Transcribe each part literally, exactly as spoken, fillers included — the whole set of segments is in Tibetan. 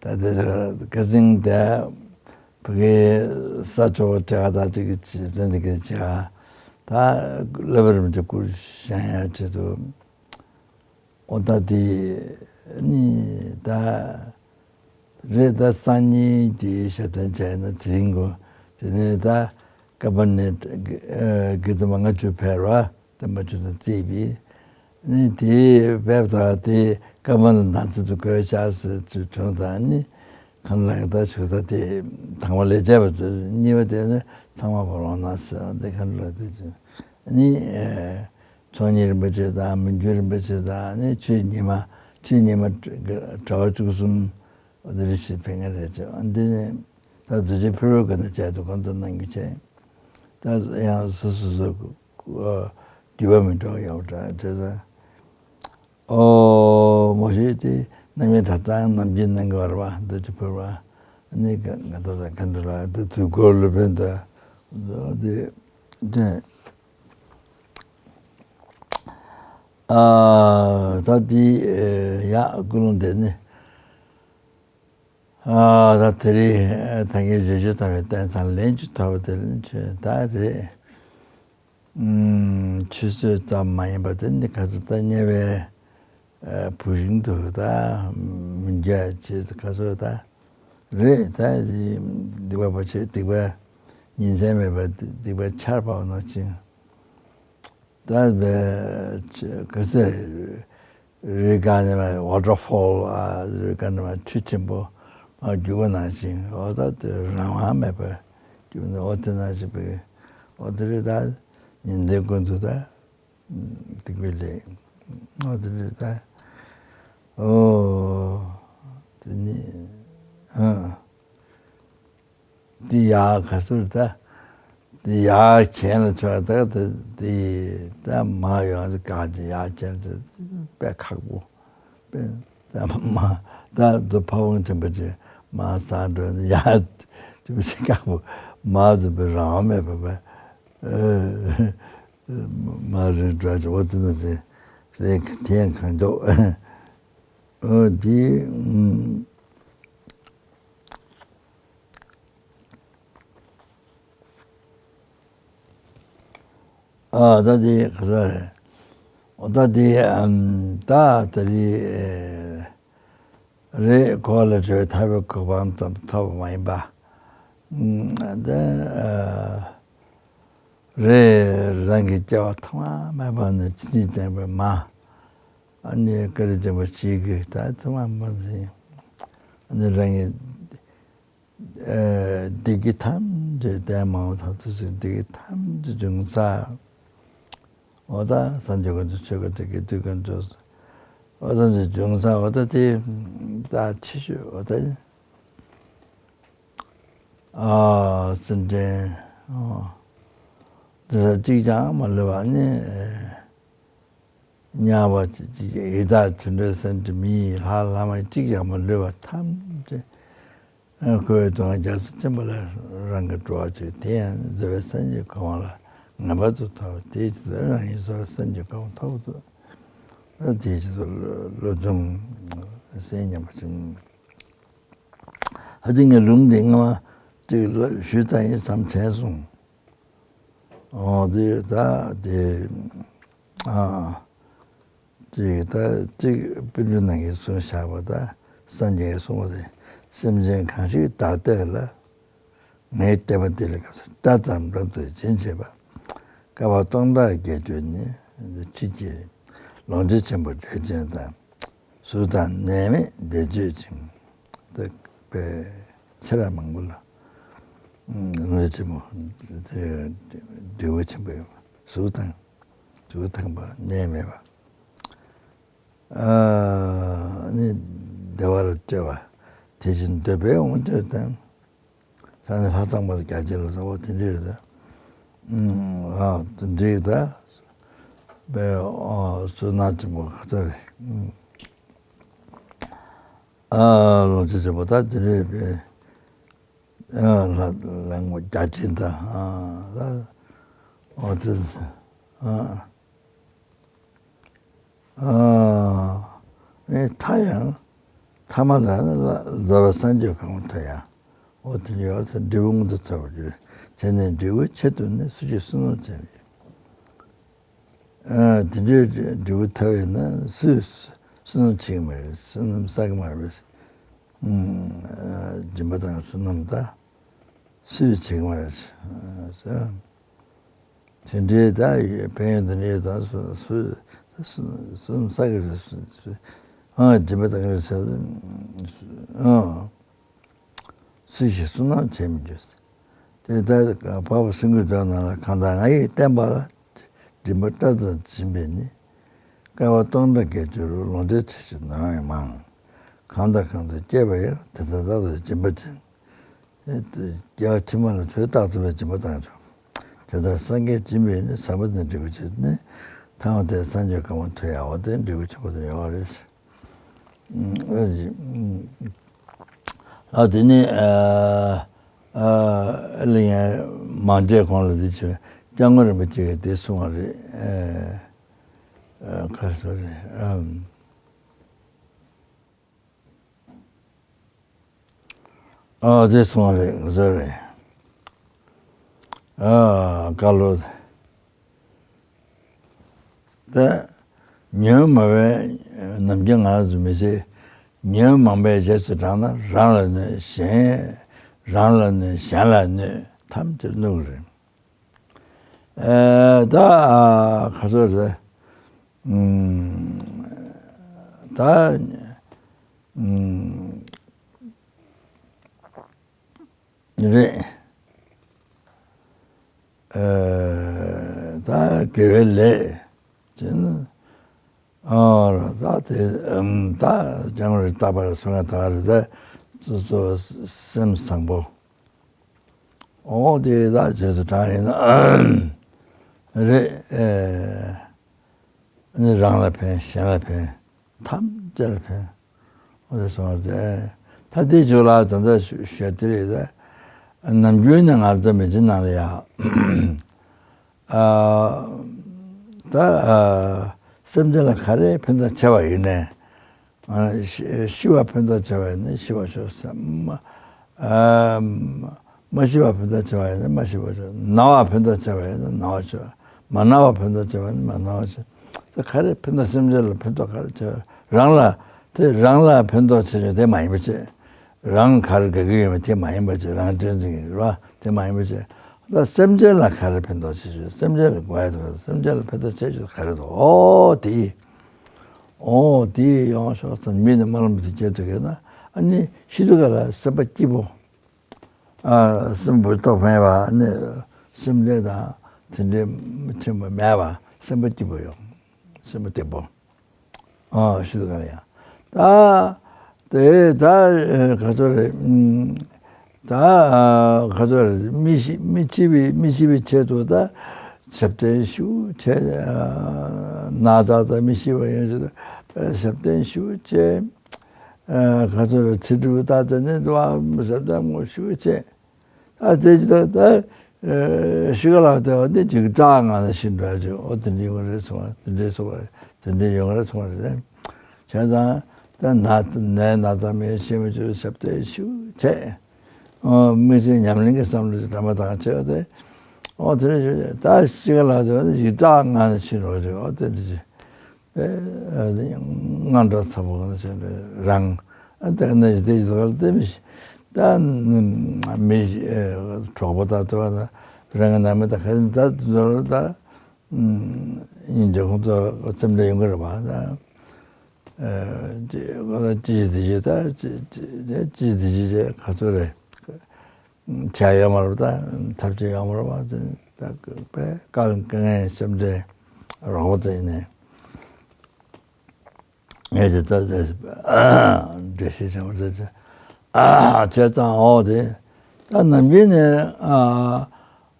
ད་དེ་ཁ་སང་དེ་ཕ་གིའི་ས་ཕྱོགས་དེ་ག་ད་ཅིག་ཅིག་དེ་འདི་གི་ཅིག་ད་བསླབ་པ་རིན་པོ་ཆེ་སྐུ་བཞེངས་ཡ་ཆེད་དུ། འོ་ད་དེ་ནི་ད་རེད། ད་སང་ཉིན་དེ་ཞབས་བརྟན་བྱས་ན་དེ་རིང་གོ། དེ་ནས་ད་ཀ་པ་ནས་དགེ་དུ་མ་ལྔ་བཅུ་ཕེབས་ར། དེ་མ་བཅུ་དང་རྩིས་པའི་ནི་དེ་ཕེབས་ད་དེ་ཀ་པ་ན་ན་ཚ་དུ་གོས་ཤག་ཟེར་ཚུལ་བྱུང་ད་ནི་གང་ལགས་ད་ཆུ་ད་དེ་དང་པ་ལས་བྱས་པ་དེ་གཉིས་པ་དེ་ནི་ཚང་མ་བོ་ལོང་ན་ཟེར་དེ་གང་ལགས་དེ་བྱུང་ནི། ཚོགས་གཉིས་རིན་པོ་ཆེ་དང་མི་འགྱུར་རིན་པོ་ཆེ་དང་ནི་ཆོས་ཉི་མ། ཆོས་ཉི་མ་གྲྭ་པ་བཅུ་གསུམ་འདི་རེ་ཞིག་ཕེབས་མཁན་རེད་ཅེས། འདི་ནི་ད་རྡོ་རྗེ་ཕུར་བུའི་སྒོ་ནས་བྱས་འདུག་གོ། འདི་གནང་རྒྱུ་བྱས། ད་ཡང་སོ་སོ་སོ་འགྱུར་བ་མི་འགྲོ་ཡོད་འདྲ་བྱས་ཙང་། ཨོ་མོ་ཞེས་དེ་རྣམ་དབྱེ་གྲྭ་ཚང་ནམ་རྒྱུན་གནང་གི་བར་བ་རྡོ་རྗེ་ཕུར་བུ་ནི་ང་ད་ད་ག་འདྲ་ལ་དེ་དུས་འཁོར་ལོ་བོན་ད་དེ་དེ། ཨ་ད་འདི་ཡ་ཀུན་སློང་དེ་ནི་ཨ་ད་དེ་རིང་ད་གིན་བརྗོད་བྱ་དམ་པའི་རྟེན་ཚང་ལན་གཅིག་ཐོབ་པ་དེ་ལན་ཆོད་ད་རེད། ཨུམ་ཆུད་ཟོས་ཙམ་མ་ཡིན་པ་དེ་ནི་ག་ཚོད་ད་དམྱལ་བའི་བུད་ཤིང་དུ་ད་མི་འཇའ་ཆེ་ག་ཚོད་ད། རེད། ད་སྡིག་པ་པོ་ཆེ་སྡིག་པ་ཉིན་མཚན་མེད་པ་སྡིག་པ་ཆར་བབས་ནང་བཞིན། ད་ག་ཚོད་རི་སྒང་ནས་མར་ཝ་ཊར་ཕོལ་ཨ་རི་སྒང་ནས་མར་ཆུ་ཆེན་པོ་མར་རྒྱུག་པ་ནང་བཞིན། འོ་ད་དེ་རང་དབང་མེད་པར་རྒྱུག་ནས་འོ་དེ་ནང་བཞིན་པའི་འོ་དེ་རེད། ད་ཉིན་མཚན་ཀུན་ཏུ་ད། སྡིག་པའི་ལས། ཨོ་དེ་འདྲ་ད། ཨོ་དེ་ནི་ཨ་དེ་ཡག་ག་ཚོད་ད། དེ་ཡག་གྱེན་ལ་ཆོག་ད། དེ་དེ་ད་མ་ཡོང་དེ་ག་ཅི་ཡག་གྱེན་དེ་དཔེ་ཁག་པོ། དཔེ་ད་མ་ད་དུ་ཕ་བོང་ཆེན་པོ་ཅིག་མ་ས་འགྲོ་ཡག་དེ་བཞིན་ཁག་པོ་མ་དུ་པའི་རང་མེད་པ་པ། མ་རེད་འདྲ་ཅིག་འོ་དེ་ན་དེ་དེ་དེ་གང་མགྱོགས། འོ་དེ་ཨ་ད་དེ་ག་ས་རེད། འོ་ད་དེ་ཨམ་ད་ད་རེད། རེད། གོ་ལ་བྲེལ་བའི་ཐར་པའི་གོ་འཕང་ཙམ་ཐོབ་པ་མ་ཡིན་པ། ཨ་ད་ཨ་རེད། རང་གི་སྐྱེ་བ་ཐོག་མ་མེད་པ་ནས་ཕྱིན་ཅི་ལོག་པའི་མ། ཨ་ནི་བཀའ་དྲིན་ཆེན་པོ་ཞིག་གིས་ད་ཐོག་མ་མ་ཟིན། ཨ་ནི་རང་གི་ཨ་བདེ་སྐྱིད་ཐམས་ཅད་ལྡན་མང་བ་དང་དུས་སུ་བདེ་སྐྱིད་ཐམས་ཅད་འབྱུང་ས། འོ་ད་སངས་རྒྱས་ཀུན་གྱི་ཆོས་སྐུ་དེ་སྐད་དུ་ཀུན་སྤྱོད། འོ་ད་འདི་འབྱུང་ས་འོ་ད་དེ་ད་ཆེ་ཤོས་འོ་ད་ཨ་སེམས་ཅན་འོ་འདི་ས་གཅིག་ཀྱང་མ་ལུས་པ་ནི་དམྱལ་བ་ཅིག་ཡི་དྭགས་དུད་འགྲོའི་སེམས་ཅན་མི་ཡི་ལྷ་ལྷ་མ་གཅིག་ཀྱང་མ་ལུས་པ་ཐམས་ཅད། ཁོའི་དོན་རྒྱ་མཚོ་ཆེན་པོ་ལས་རང་གི་འགྲོ་བ་ཅིག་དེ་ཡང་རྫོགས་པའི་སངས་རྒྱས་གོ་འཕང་ལ་ངེས་པར་དུ་ཐོབ། དེའི་ཕྱིར་རང་ཡང་རྫོགས་པའི་སངས་རྒྱས་གོ་འཕང་ཐོབ་ཐུབ། དེའི་ཕྱིར་བློ་སྦྱོང་སེམས་མཉམ་པ་ཅིག་ཧ་ཅང་གི་ལུང་འདི་སྔ་མ་ཅིག་ཞུས་ཙང་ཡིན་བསམ་དྲན་སོང་། འོ་དེ་ད་དེ་ཨ་ཅིག་ད་ཅིག་པཎ་གྲུབ་རྣམ་གྱིས་གསུངས་བཞག་པ་ད་སངས་རྒྱས་ཀྱིས་གསུངས་པ་དེ། སེམས་ཅན་གང་ཞིག་བདག་བསྟོད་ལ། ངའི་བསྟོད་པ་འདི་ལ་སྐབས་སུ་སྐྲ་ཙམ་རབ་ཏུ་འབྱིན་བྱེད་པ། བསྐལ་པ་སྟོང་ཕྲག་བརྒྱད་ཅུ་ནི། ཁྱེད་ཀྱི་ལོངས་སྤྱོད་ཆེན་པོ་འབྲས་ཅན་དང་། གཟུགས་དང་ནད་མེད་བདེ་སྤྱོད་ཅིང་། དེ་དཔེ་ཚེ་རབས་མང་པོ་ལ་ལོངས་སྤྱོད་ཆེན་པོ་དེ་འབྲས་བུ་ཆེན་པོ་ཡོད་པ། གཟུགས་དང་གཟུགས་དང་པོ་ནད་མེད་པ། ཨ་ནི་བདེ་བ་ལ་སྤྱོད་པ། དེ་བཞིན་འདོད་པའི་དབང་ཕྱུག་དང་། ས་ནི་ལྷ་ཚངས་པ་རྒྱ་ཆེ་ལ་སོགས་པ་དེ་འདྲས་རེད། ཨ་དེ་འདྲས་ད་བའི་བསོད་ནམས་ཆེན་པོ་ག་ཚོད་རེད། ཨ་ལོངས་སྤྱོད་ཆེན་པོ་ད་དེ་འདྲས་པའི་ཨ་ལྷ་ལྷ་ངོ་བརྒྱ་བྱིན་དང་ཨ་ལ་འོ་དེ་ཨ། ཨ་ནི་ད་ཡང་ ཐ་མ་ལ་ནི་བཟོད་པ་སངས་རྒྱས་གོ་འཕང་ཐོབ་ཡ། འོ་དེ་འདྲ་ཡོད་ཚེ་འབྲས་བུ་མངོན་དུ་ཐོབ་པར་འགྱུར། བྱས་ནས་འབྲས་བུའི་ཆེད་དུ་ནི་སུ་ཞིག་བསོད་ནམས་ཆེན་པོས། ཨ་དེ་འདྲའི་འབྲས་བུ་ཐོབ་ཡིན་ན་སུས་བསོད་ནམས་བྱེད་ཀྱི་མ་རེད། བསོད་ནམས་བསགས་ཀྱི་མ་རེད། ཨ་སྦྱིན་པ་དང་བསོད་ནམས་ད་སུས་བྱེད་ཀྱི་མ་རེད། དེ་འདྲའི་ད་ཕན་ཡོན་དེ་འདྲའི་ད་སུ་སུ་སུ་སུ་ས་གི་རེད། སུ་སུ་ཨ་སྦྱིན་པ་བཏང་གི་རེད་ཟེར། ཨ་སུ་ཞིག་བསོད་ནམས་བྱེད་མི་འགྱུར། དེ་ལྟར་འཕགས་པ་སེང་གེའི་སྒྲུབ་ནང་ལ། གང་དག་ང་ཡི་བསྟན་པ་ལ། སྦྱིན་པ་སྤྲད་དང་སྦྱིན་པས་ནི། བསྐལ་པ་སྟོང་ཕྲག་བརྒྱད་ཅུ་རུ། ལོངས་སྤྱོད་ཚེ་ཆུ་ནམ་ཡང་མང་། གང་དང་གང་དུ་སྐྱེས་པ་ཡང་། དེ་དག་བདག་ཏུ་སྦྱིན་པ་ཅིན། སྐྱེ་བ་ཕྱི་མ་ལ་ཚུར་རྟག་ཏུ་སྦྱིན་པ་བཏང་ཆོག་དེ་ལྟར་སངས་རྒྱས་སྦྱིན་པས་ནི། ཟབ་མོ་དེ་འབྲས་བུ་ཆེ་ནི། ཐ་མ་དེ་སངས་རྒྱས་གོ་འཕང་ཐོབ་ཡག་འོ་དེ་འབྲས་བུ་ཆེན་པོ་དེ་ཡོད་རེད། ཨ་དེ་ནི་ཨ་ཨ་ལ་ཡང་མང་ཆེ་གོང་ལ་འདི་བྱས་སྐྱབས་མགོན་རིན་པོ་ཆེ་གིས་དེ་གསུངས་པ་རེད། ཨ་ཨ་ག་རེ་ཟེར་རེད། ཨ་ཨ་དེ་གསུངས་པ་རེད། ག་ཚོད་རེད། ཨ་བཀའ་སློབ། ད་ཉོན་མོངས་པའི་ནམ་རྒྱུན་ང་རང་ཚོ་མི་ཚེ་ཉོན་མོངས་པའི་རྗེས་སུ་འབྲངས་ན་རང་ལ་གནོད། གཞན་རང་ལ་གནོད། གཞན་ལ་གནོད། ཐམས་ཅད་གནོད་ཀྱི་རེད། ཨ་ད་ག་ཚོད་རེད། ཨུམ་ད་ཨུམ་རེད། ཨ་ད་དགེ་བའི་ལས་ཅན། ཨ་ད་དེ་ཨམ་ད་སྐྱབས་མགོན་རིན་པོ་ཆེས་གསུངས་པ་ད་རེད། ད་སོ་སོ་སེམས་བཟང་པོ། འོ་དེ་ད་རྗེས་སུ་འབྲངས་ཡིན་ན་རེད། ཨ་ནི་རང་ལ་ཕན། གཞན་ལ་ཕན། ཐམས་ཅད་ལ་ཕན། འོ་དེ་སོང་བ་དེ། ད་དེ་ཇོ་ལགས་ད་ལྟ་ཞུ་ཞུ་དེ་རེད། ད་ནམ་རྒྱུན་ནས་ང་ཚོ་མི་ཚེ་ནང་ལ་ཡ། ཨ་ད་ཨ་སེམས་ཅན་ལ་ག་རེ་ཕན་ཐོགས་ཆེ་བ་ཡིན་ནའི། ཨ་ཤི་ཤི་བ་ཕན་ཐོགས་ཆེ་བ་ཡིན་ན་ཤི་བ་ཤོག་ཟེར། མ་ཨ་མ་ཤི་བ་ཕན་ཐོགས་ཆེ་བ་ཡིན་ན་མ་ཤི་བ་ཤོག་ན་བ་ཕན་ཐོགས་ཆེ་བ་ཡིན་ན་ན་བ་ཤོག་མ་ན་བ་ཕན་ཐོགས་ཆེ་བ་ཡིན་ན་མ་ན་བ་ཤོག་ད་ག་རེ་ཕན་ཐོགས། སེམས་ཅན་ལ་ཕན་ཐོགས་ག་རེ་ཆེ་བ། རང་ལ་དེ་རང་ལ་ཕན་ཐོགས་ཆེ་ཆུང་དེ་མ་ཡིན་པ་བྱས། རང་ག་རེ་དགའ་གི་ཡོད་མེད་དེ་མ་ཡིན་པ་བྱས། རང་གཅེས་འཛིན་གྱི་རེད་བ། དེ་མ་ཡིན་པ་བྱས། ད་སེམས་ཅན་ལ་ག་རེ་ཕན་ཐོགས་ཆེ་ཆུང་། སེམས་ཅན་ལ་དགོས་ཡ་དང་སེམས་ཅན་ལ་ཕན་ཐོགས་ཆེ་ཆུང་ག་རེ་འདུག་འོ་དེ། འོ་དེ་ཡོང་ཤོག་ཟེར། མི་ནི་སྨོན་ལམ་དེ་སྐྱེ་ཐུབ་ཀྱི་ན། ཨ་ནི་ཤི་དུས་ག་ལ་སེམས་པ་སྐྱིད་པོ། ཨ་སེམས་པ་སྟོབས་མེད་པ་ནི་སེམས་ལས་དང་དེ་འདྲའི་མི་ཆེན་པོ་མེད་པ། སེམས་པ་སྐྱིད་པོ་ཡོང་། སེམས་པ་བདེ་པོ། ཨ་ཤི་དུས་ག་ལ་ཡང་། ད་དེ་ད་ག་ཚོད་རེད། ཨུམ་ད་ག་ཚོད་རེད། མི་ཤི་མི་འཆི་བའི་མི་འཆི་བའི་ཆེད་དུ་ད་ཞབས་བརྟན་ཞུ་བྱས། ཨ་ན་ཚ་ཚ་མི་ཤི་བ་ཡོང་ཆེད་དུ་ཞབས་བརྟན་ཞུ་བྱས། ཨ་ག་ཚོད་རེད། ཚེ་སྒྲུབ་ད་དེ་ནས་འགྲོ་བ་ཞབས་བརྟན་ངོ་ཞུ་བྱས། ད་དེ་ཅི་ད་ད་ཤི་ཁ་ལ་དེ་བ་འདི་ཅིག་སྐྲག་ངང་ནས་ཤི་འགྲོ་ཅིག་འོ་དེ་འདྲ་ཡོང་གི་རེད་གསུངས་པ། དེ་འདྲའི་གསུངས་པ་རེད། དེ་འདྲའི་ཡོང་གི་རེད་གསུངས་པ་རེད། བྱས་ཙང་ད་ན་ནད་ན་ཚ་མེད། ཤི་མི་ཆོག་ཞབས་བརྟན་ཞུ་བྱས། ཨོ་དམིགས་བརྩེ་ཉམས་ལེན་གྱི་བསམ་བློ་ཅིག་དྲན་པ་དང་བྱས་ཏེ། ཨོ་དེ་འདྲ་ཞུ་བྱས། ད་ཤི་ཁ་ལ་དེ་བ་འདི་ཅིག་སྐྲག་ངང་ནས་ཤི་འགྲོ་ཅིག་འོ་དེ་འདྲ་ཅིག་དངངས་སྐྲག་ཚ་པོ་ཞིག་རང་། ཨ་དེ་ནས་དེ་ཡི་ཐོག་ལ་དེ་མི་ཤེས། ད་མི་གྲོགས་པོ་དང་དེ་བ་ན་རང་གི་ནང་མི་དང་ཁ་ད་དེ་ཚོ་ལ་ད་སྙིང་རྗེ་ཁོང་ཚོ་སེམས་ཁྲལ་ཡོང་གི་རེད་པ། ད་ཅི་ཅི་ཅི་ད་ཅི་ཅི་ཅི་ཅི་ཅི་ག་ཚོད་རེད། བྱ་ཡོད་མ་རེད་པ། ད་ཐབས་ཤེས་ཡོད་མ་རེད་པ། ད་དཔེ་དཀའ་དཀའ་ངལ་སེམས་ཁྲལ་རོགས་པ་ཙམ་ཡིན་ནའི། ངས་དེ་ལྟར་ཟེར། འགྲེལ་བཤད་བྱས་པ་དེ་བྱས་ཙང་འོ་དེ་ད་ནམ་རྒྱུན་ནས་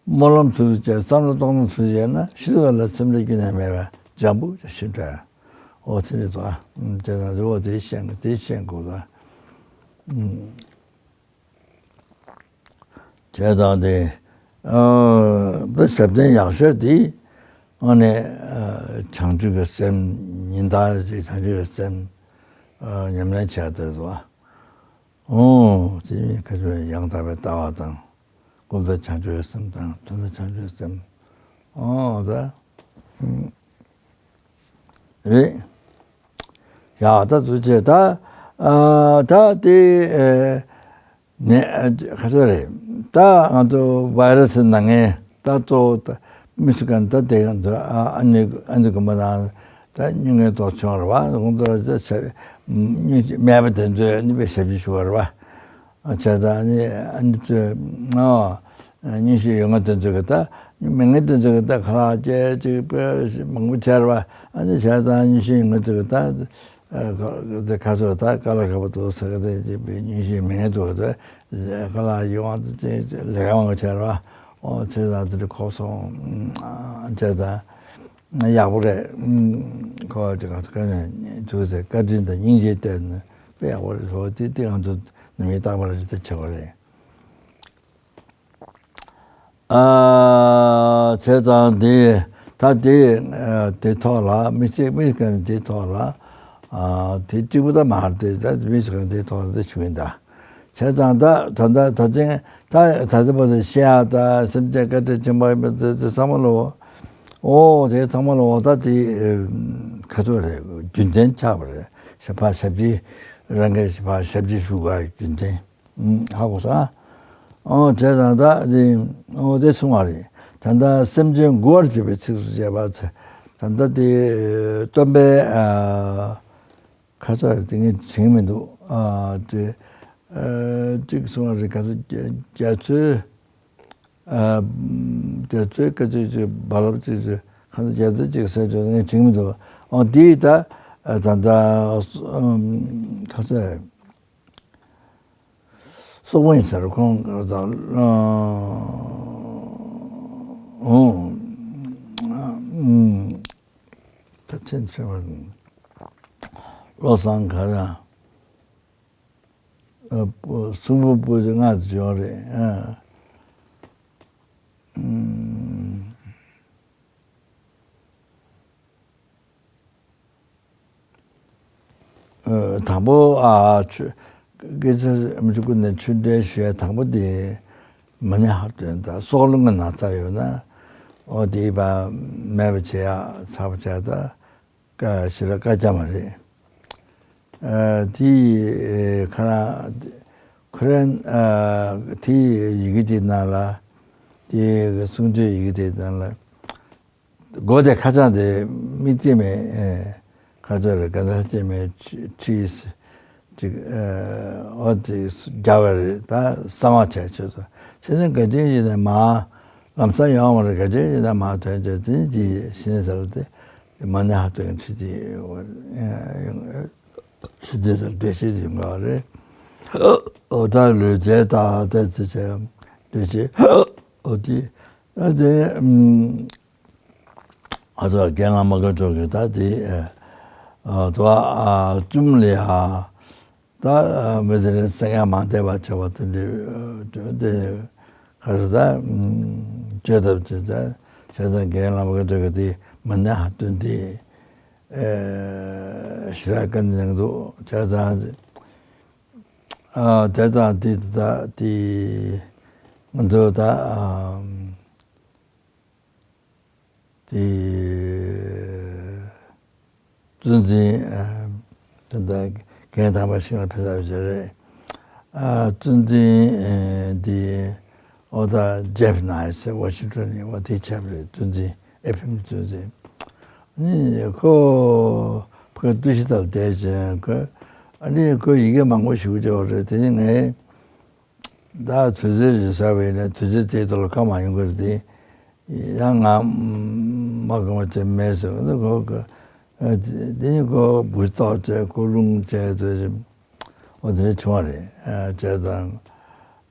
སྨོན་ལམ་ཐུགས་སུ་བཅངས། བསམ་བློ་གཏོང་ལེན་ཐུགས་སུ་བཅངས་ན་ཤི་དུས་ག་ལ་སེམས་ཁྲལ་ཁྱོན་ནས་མེད་པར་འཇམ་པོ་ཞིག་ཤི་འགྲོ་ཡ། འོ་དེ་རེད་དོ། བྱས་ཙང་འོ་དེ་ཤེས་དགོས། དེ་ཤེས་དགོས་ད། བྱས་ཙང་དེ་ཨ་ད་ཞབས་བརྟན་ཡག་ཤོས་དེ་ཨ་ནི་ཨ་བྱང་ཆུབ་ཀྱི་སེམས། ཉིན་ལྟར་ཅིག་བྱང་ཆུབ་ཀྱི་སེམས། ཨ་ཉམས་ལེན་བྱས་ཏེ་སོ། ཨོ་དེ་མིན་ཁ་ཆོས་ཡང་དག་པའི་ལྟ་བ་དང་། ཀུན་རྫོབ་བྱང་ཆུབ་སེམས་དང་དོན་དམ་བྱང་ཆུབ་སེམས། ཨོ་ད་རེད། ཡ་ད་དུ་ཆེ་ད། ཨ་ད་དེ་ཨེ། ནས་ཁ་ཚ་རེད། ད་ང་ཚོ་བྷའི་ར་སི་ནང་ངན་ད་གཙོ་བོ་ད་མི་སུ་གང་ད་དེ་གང་ཚོ་ཨ་ཨ་ནི་ཨ་ནི་དགོན་པ་ནང་ད་སྨྱུང་གནས་ཐོག་བྱུང་ར་བ་ཁོང་ཚོ་ད་ཆ་སྨྱུང་མེད་པ་དེ་ཚོས་ཨ་ནི་པའི་ཞབས་ཕྱི་ཞུ་བ་ར་བ་བྱས་ཙང་ཨ་ནི་ཨ་ནི་ཚོས་ཨ་སྨྱོ་ཤས་ཡོད་ང་དེ་ཚོ་གི་ད་མི་ངན་དེ་ཚོ་གི་ད་ཁ་ལག་ཅེ་ཅིག་པའི་མང་པོ་བྱས་ར་བ་ཨ་ནི་བྱས་ཙང་སྨྱོ་ཤས་ཡོད་ང་ཚོ་གི་ད། ཨ་ཁ་དེ་ཁ་ཚོ་ད་ཀ་ལ་ཁ་པ་དོ་ས་ག་དེ་ཅེས་པའི་སྙུན་གཞི་མེད་དོ་དེ་ཀ་ལ་ཡོང་དེ་ལས་ཀ་མང་བྱས་ར་ཨོ་ཚེ་དང་དེ་ཁོ་སོང་ཚེ་དང་ཡག་པོ་རེད། ཁོ་ཅི་ག་ཚོ་ཀ་ནས་དུ་ཚེ་བཀའ་དྲིན་དང་སྙིང་རྗེ་བསྟན་ནས་དཔེ་ཡག་པོ་རེད་ཟེར་བ་དེ་དེ་ང་ཚོ་ནམ་ཡིན་རྟག་པར་ཅི་ད་བྱེད་པ་རེད། ཨ་བྱས་ཙང་དེ་ད་དེ་ཨ་དེ་ཐོག་ལ་མི་གཅིག་མི་གཅིག་གིས་དེ་ཐོག་ལ་ཨ་དེ་གཅིག་པུ་ད་མ་རེད་དེ་ད་མི་གཅིག་གིས་དེ་ཐོག་ལ་དེ་ཞུ་གིན་ད། བྱས་ཙང་ད་ད་ད་ད་ཅིང་ད་ད་ལྟ་བར་དུ་བཤད་ཡ་ད་སེམས་ཅན་བཀའ་དྲིན་ཆེན་པོ་ཡིན་པ་དེ་དེ་ཚང་མ་ལོ། ཨོ་དེ་ཚང་མ་ལོ་ད་དེ་ཁ་ཐུག་རེད། རྒྱུ་མཚན་ཆགས་པ་རེད། ཞབས་ཕ་ཞབས་ཕྱི་རང་གི་ཞབས་ཕ་ཞབས་ཕྱི་ཞུ་དགོས་རྒྱུ་མཚན། ཧ་གོ་སོང་། ཨོ་བྱས་ཙང་ད་དེ་ཨོ་དེ་གསུང་བ་རེད། ད་ལྟ་སེམས་ཅན་མགུ་བར་བྱེད་པའི་ཚིགས་སུ་བཅད་པ་ཚེ་ད་ལྟ་དེ་སྟོན་པའི་ཨ་ཁ་ཚ་རེད་དེ་ངས་དྲན་མི་འདུག་ཨ་དེ་ཨ་གཅིག་གསུང་བ་རེད། ག་ཚོད་རྒྱ་མཚོའི་ཨ་རྒྱ་མཚོའི་སྐད་ཆ་ཅིག་རྦ་རླབས་ཅིག་ཅིག་ག་ཚོད་རྒྱ་མཚོ་ཅིག་ཟེར་ཅིག་ངས་དྲན་མི་འདུག་ཨོ་དེ་ད་ད་ལྟ་ཁ་ཚ་སོག་པོ་ཡིན་ཟེར་ཁོང་ད་ཨོ་ད་ཚན་ཆེ་བ་བློ་བཟང་ག་ར་སུམ་པོ་པོ་ཅིག་ང་ཚོ་ཡོང་རེད། ཨ། དང་པོ་ཨ་ཆུ་སྐད་ཆ་མི་ཆུ་ཀུན་ནས་ཆུ་འབྲེལ་ཞུ་ཡ་དང་པོ་དེ་མ་ཎི་ཧ་ཏོན་ད་སྲོག་རླུང་གི་ན་ཚ་ཡོད་ན་ཨོ་དེ་བ་མེད་པ་བྱེད་ཡ་ཚ་པོ་བྱས་ད་ཀ་ཞི་ར་ཀ་ཅ་མ་རེད། ཨ་དེ་ཁ་ར་ཁོ་ར་ཨ་དེ་ཡི་གེ་དེ་ནང་ལ་དེ་གསུང་ཆོས་ཡི་གེ་དེ་ནང་ལ། སྒོ་དེ་ཁ་བྱང་དེ་མིག་རྩེ་མེད་ཁ་ཚོད་རེ་ག་ཚ་རྩེ་མེད་ཁྲིས་ཅིག་ཨོ་ཙི་རྒྱ་བ་རེད། ད་གསང་བ་བྱས་ཆོད་སོ་ཆེ་ནས་ག་ཅན་ཡིན་ན་མ་ལམ་སང་ཡོང་བ་རེད། ག་ཅན་ཡིན་ན་མ་ཐོན་ཆོད་དེ་ནི་དེ་ཤི་ནས་ཟེར་ཏེ་མ་ནི་ཧ་ཏོ་ཡང་ཁྲི་དེ་ཡོང་བ་རེད། ཤི་དེ་ཟེར་བདེ་ཤི་ཡོང་བ་རེད། ཨོ་ད་ལུས་རྩལ་ད་ད་ཙི་བྱས་བདེ་ཤི་ཨོ་དེ་ཨ་དེ་ཨ་ད་རྒན་བླ་མ་དཀོན་མཆོག་གིས་ད་དེ་ཨ་ད་ཨ་བཙུན་ལས་ཨ་ད་མི་དེ་རིང་སེང་ཡ་མ་བསྡད་པ་བྱ་བ་དེ་འདྲའི་དེ་ག་རེ་ད་བཅོས་ཐབས་བྱེད་ད་བྱས་ཙང་རྒན་བླ་མ་དཀོན་མཆོག་གིས་དེ་མ་ནི་ཧ་ཏོན་དེ་ཨ་ཞི་ར་ཀ་ནི་ནང་དུ་བྱས་ཙང་ཨ་དེ་དང་དེ་ད་དེ་ང་ཚོ་ད་ཨ། དེ་གཙོ་འཛིན་ཨ་ད་ལྟ་རྒན་དམ་པ་ཞིག་ལ་ཕེབས་ས་ཡོད་རེད། ཨ་གཙོ་འཛིན་ཨ་དེ་ཨོ་ད་ཇེབ་ནའི་སི་ཝ་ཤིང་ཊོན་ནས་ཨོ་དེ་ཆགས་པ་རེད། གཙོ་འཛིན་ཨེཕ་ཨེམ་གཙོ་འཛིན་ནི་ཁོ་ཕ་གི་ཏུ་ཤི་ཐལ་བསྡད་ཅིང་ཁོ་ཨ་ནི་ཁོ་ཡི་གེ་མང་པོ་ཞིག་བརྗོད་པ་རེད། དེ་ནི་ངས། ད་དུས་ཚོད་ཅིག་ཟ་བས་ན་དུས་ཚོད་དེའི་ཐོག་ལ་ཁ་མ་ཡོང་གི་རེད་དེ། ཡང་ང་མ་གང་བ་ཅན་མེད་ཟེར་བ་ནི་ཁོ་གི་དེ་ནི་ཁོ་འབུ་ཏོག་བྱས་ཁོ་རླུང་བྱས་ཚོད་ཅིག་འོ་དེ་འདྲ་བྱུང་བ་རེད། བྱས་ཙང་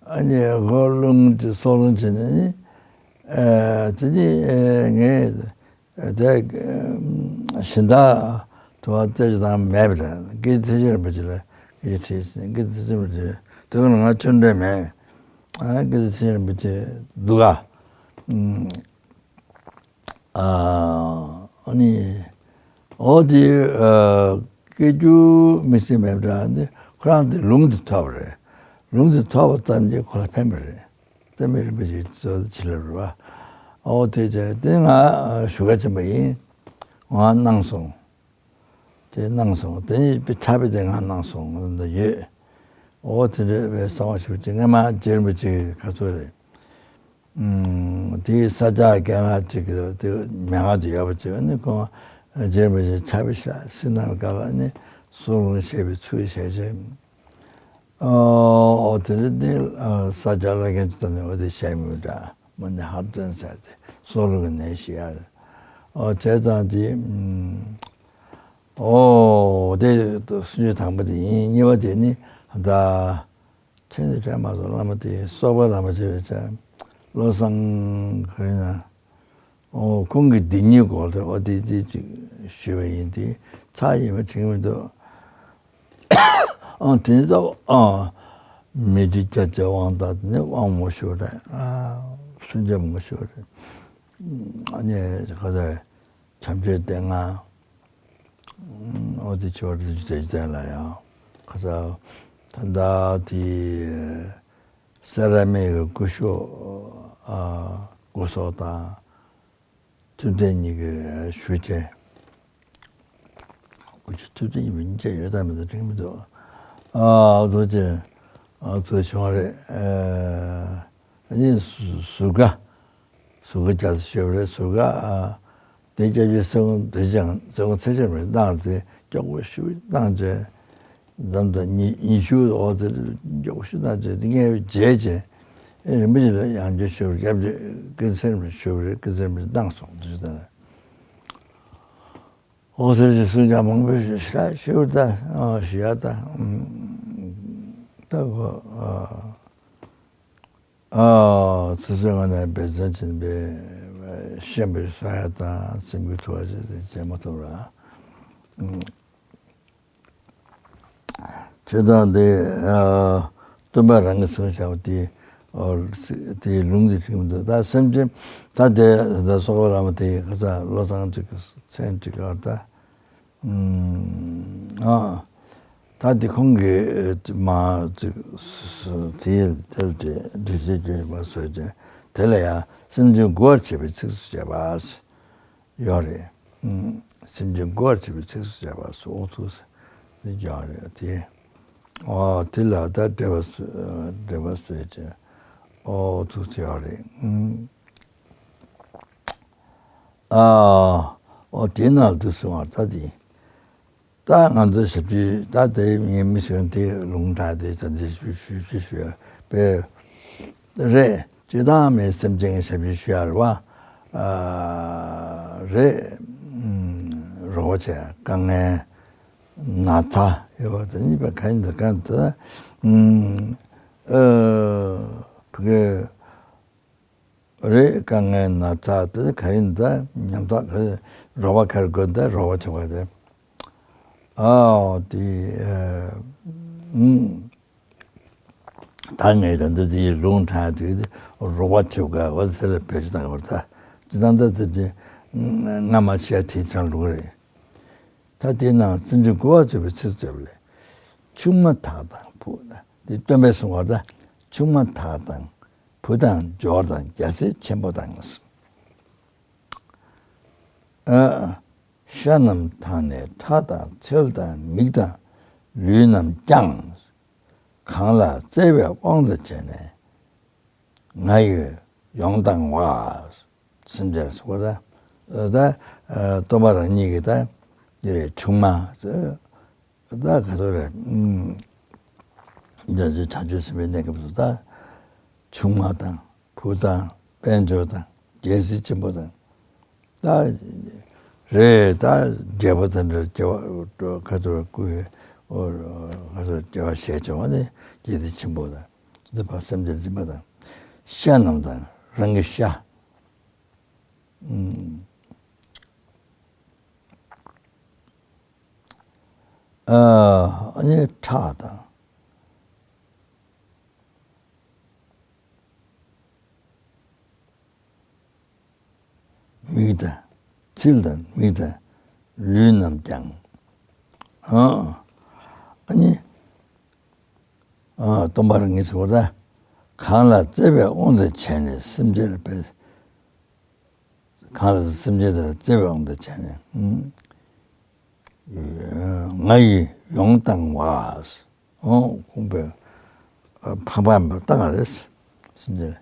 ཨ་ནི་ཁོ་རླུང་ཅིག་སྲོག་རླུང་བྱས་ནས་ནི་དེ་ནི་ངས། དེ་གཞན་དག་དུ་བ་རྩེ་གཅིག་དང་མེད་པར་ཀིརྟི་ཐེག་ཆེན་རིན་པོ་ཆེ་ལ་ཀིརྟི་ཁྲིད་ཟིན། ཀིརྟི་ཐེག་ཆེན་རིན་པོ་ཆེ་དེ་ཀུན་ལ་ང་ཁྱོད་འདྲ་མེད། ཀིརྟི་ཐེག་ཆེན་རིན་པོ་ཆེ་འདུག་ག་ཨ་ནི་འོ་དེ་ སྐད་སྒྱུར་མི་ཤེས་མེད་པ་འདྲ་ནི་ཁོ་རང་དེ་ལུང་དེ་ཐོབ་པ་རེད། ལུང་དེ་ཐོབ་པ་ཙམ་གྱིས་ཁོ་ལ་ཕན་པ་རེད། རྩ་མེད་རིན་པོ་ཆེ་གཙོ་བོ་ཆེ་ལབ་རེད་བ། ཨོ་དེ་བྱས་དེ་ང་ཞུ་ག་ཕྱིན་པ་ཡིན། ང་གནང་སོང་། དེ་གནང་སོང་། དེ་ནི་ཕྱག་དཔེ་དེ་ང་གནང་སོང་ད་ཡོད། ཨོ་དེ་འདྲ་བའི་གསང་བ་ཞུ་ཅིག་སྔ་མ་རྗེ་རིན་པོ་ཆེ་ག་ཚོད་རེད། ཨུམ། དེའི་ས་སྐྱ་རྒན་ལགས་ཅིག་གིས་དེ་མན་ངག་དེ་ཡོད་པ་ཅིག་ནི་ཁོང་རྗེ་རིན་པོ་ཆེ་ཕྱག་དཔེ་ཤ་ཤི་གནང་བའི་སྐབས་ལ་ནི་གསོ་རླུང་བཤད་པའི་ཚུལ་བྱས་བྱས། ཨོ་དེ་འདྲ་ནི་ས་སྐྱ་བླ་རྒན་ཅིག་དང་ནི་འོ་དེ་བཤད་མི་འདྲ་མ་ནི་ཧར་སྟོན་ཟེར་ཏེ་གསོ་རླུང་གི་ནད་ཞི་ཡ། ཨོ་བྱས་ཙང་དེ་ཨུམ། ཨོ་དེ་སུམ་ཅུ་དང་པོ་དེ་ཡིན། གཉིས་པ་དེ་ནི་ད། ཁྱེད་ཚོས་དྲན་མ་སོང་བླ་མ་དེ་སོག་པོའི་བླ་མ་ཅིག་རེད་ཅག་བློ་བཟང་ག་རེ་ན། ཨོ་ཁོང་གི་འདི་ཉིད་སྐོར་དེ་ཨོ་དེ་དེ་ཅིག་ཞུས་པ་ཡིན་དེ་ཚར་ཡིན་པ་དྲན་གྱི་མི་འདུག་ཨང་དེ་ནི་ད་ཨང་མི་འདི་སྐྱ་ཅེ་དབང་དང་དེ་ནི་དབང་མོ་ཞུ་རེད། ཨ་སུན་ཅེ་མོ་ཞུ་རེད། ཨ་ནི་ག་ཚ་རེད། བྱམས་ཆོས་སྡེ་ལྔ། ཨོ་དེ་ཆོས་རིན་ཆེན་སྡེ་ལ་ཡང་ཁ་ཚ་ད་ལྟ་དེ་སེ་ར་སྨད་ཀྱི་སྐུ་ཞབས་ཨ་སྐུ་སྲོག་དང་ཐུབ་བསྟན་གཉིས་ཀྱི་ཞུ་ཆེན། སྐུ་ཞབས་ཐུབ་བསྟན་གཉིས་པོ་གཉིས་ཆ་ཡོད་དམ་མེད་དམ་དྲན་གྱི་མི་འདུག་ཨ་ཨོ་དེ་ཆེ་ཨ་ཚོ་བྱུང་བ་རེད། ཨ་ནི་ཟུར་ཁ། ཟུར་ཁ་རྒྱ་ས་ཞོལ་རེད། ཟུར་ཁ་ཨ་དེ་སྐྱབས་རྗེ་སྲིད་སྐྱོང་དུས་ཆེན་སྲིད་སྐྱོང་ཚེ་ཆེན་མི་གནང་དེ་མགྱོགས་པོ་ཞུ་གནང་བྱས། འཛམ་ཐང་ཉི་ཉི་ཤུ་འོག་དེ་མགྱོགས་པོ་ཞུ་གནང་བྱས་དེ་ངས་བརྗེད་བྱས། ཨེ་རིན་པོ་ཆེ་ལ་ཡང་བསྐྱར་ཞུ་སྐྱབས་རྗེ་ཀུན་གསལ་མི་ཞུ་བ་རེད། ཀུན་གསལ་མི་གནང་སོང་དུས་ཆེན་དེ་ལ། འོག་ཟེར་གྱི་གསུང་ཆ་མང་པོ་ཞུ་ཞུ་ད་ཞུ་ཡ་ད་ད་གོ་ཨ་ཚོ་ཚོའི་ངོས་ནས་འབད་བརྩོན་བྱེད་པའི་ཤེས་པའི་ས་ཡ་དང་སེམས་ཀྱི་ཐུ་བ་བྱེད་དེ་བྱེད་མ་ཐུབ་ར། ཆེ་དང་དེ་སྟོན་པ་རང་གི་གསུང་བྱ་བ་དེ་དེའི་ལུང་དེ་ཁྲིད་མི་འདུག་ད་སེམས་ཅན་ད་དེ་ད་སོག་པོ་བླ་མ་དེ་ཁ་ཚ་བློ་བཟང་ཅིག་གི་མཚན་ཅིག་གར་ད། ཨ། ད་འདི་ཁོང་གིས་མ་ཅིག་དེའི་དེར་དེ་འདྲི་རྩད་བརྗོད་པ་སོགས་ཀྱི་དེ་ལ་ཡང་སེམས་ཅན་མགུ་བར་བྱེད་པའི་ཚིགས་སུ་བཅད་པ་ཡོད་རེད། སེམས་ཅན་མགུ་བར་བྱེད་པའི་ཚིགས་སུ་བཅད་པ་སོགས་ཚུལ་དེ་ཡོད་རེད་དེ། ཨོ་དེ་ལ་ད་འགྲེལ་པ་འགྲེལ་པ་སོགས་ཀྱི་ཨོ་ཚུལ་དེ་ཡོད་རེད། ཨ། ཨོ་དེ་ནང་དུ་གསུངས་པ་ད་དེ། ད་ང་ཚོ་ཞབས་ཕྱི་ད་དེ་ངའི་མི་ཞིག་དེ་ལུང་དྲངས་ཏེ་ད་འདི་ཞུ་ཞུ་ཞུ་ཞུ་པས་རེད། སྤྱིར་བཏང་མི་སེམས་ཅན་གྱི་ཞབས་ཕྱི་ཞུ་ཡ་རེད་བ། ཨ་རེད། རོགས་བྱས་དཀའ་ངལ་ན་ཚ་ཡོད་པ་དེ་གཉིས་པ་ག་ཡིན་ད་ག་ད་ཨ་ཕ་གི་རེད། དཀའ་ངལ་ན་ཚ་དེ་ག་ཡིན་ད་ཉམ་ཐག་གི་རོགས་པ་གར་དགོས་ད་རོགས་པ་ཆོག་པ་དེ། ཨའོ་དེ་ཨ་ད་ངས་ད་འདི་དེའི་ལུང་དྲངས་དུས་རོགས་པ་ཆོག་ག་བ་དེ་ལ་བེད་སྤྱོད་བཏང་བར་ད་ཅི་ད་འདི་དེ་དེ་སྔ་མ་བཤད་དེ་ཚང་ལུགས་རེད། ད་དེ་ནང་སེམས་ཅན་མགུ་བར་བྱེད་པའི་ཚིགས་སུ་བཅད་པ་ལས། ཆུང་མ་དག་དང་བུ་དང་དེ་སྟོན་པས་གསུངས་པ་ད་ཆུང་མ་དག་དང་། བུ་དང་འབྱོར་དང་རྒྱལ་སྲས་ཆེན་པོ་དང་། ཨ། ཤ་རྣམས་དག་ནས་ཁྲག་དང་ཚིལ་དང་མིག་དང་ལུས་རྣམས་ཀྱང་། གང་ལ་བརྩེ་བའི་དབང་དུ་བྱས་ནས་ང་ཡིས་ཡོངས་བཏང་བ། སེམས་ཅན་སོགས་ད་ད་སྟོན་པ་རང་ཉིད་ཀྱི་ད་འདི་རེད་ཆུང་མ། ད་ག་ཚོད་རེད། ཨུམ། འདི་ཚོ་བྱང་ཆུབ་སེམས་དཔའི་གནས་སྐབས་སུ་ད་ཆུང་མ་དང་བུ་དང་དཔལ་འབྱོར་དང་རྒྱལ་སྲིད་ཆེན་པོ་དང་ད་རེད། ད་རྒྱལ་པོ་དང་འདྲ་སྐྱེ་བ་ག་ཚོད་སྐུ་ཡི་ག་ཚོད་སྐྱེ་བ་བཞེས་བྱུང་བ་ནི་རྒྱལ་སྲིད་ཆེན་པོ་དང་འདི་བ་སེམས་ཅན་སྦྱིན་པ་དང་ཤ་རྣམས་དང་རང་གི་ཤ། ཨ་ནི་ཁྲག་དང་། མིག་དང་། ཚིལ་དང་མིག་དང་། ལུས་རྣམས་ཀྱང་། ཨ་ནི། ཨ་སྟོང་པ་རང་ཉིད་ཟེར་བ་ད། གང་ལ་བརྩེ་བའི་དབང་དུ་བྱས་ནས་སེམས་ཅན་ལ་ཕན། གང་ལ་སེམས་ཅན་དེ་ལ་བརྩེ་བའི་དབང་དུ་བྱས་ནས། ང་ཡིས་ཡོངས་བཏང་བ། ཨོ་ཁོང་པས་ཕངས་པ་མེད་པར་བཏང་བ་རེད། སེམས་ཅན།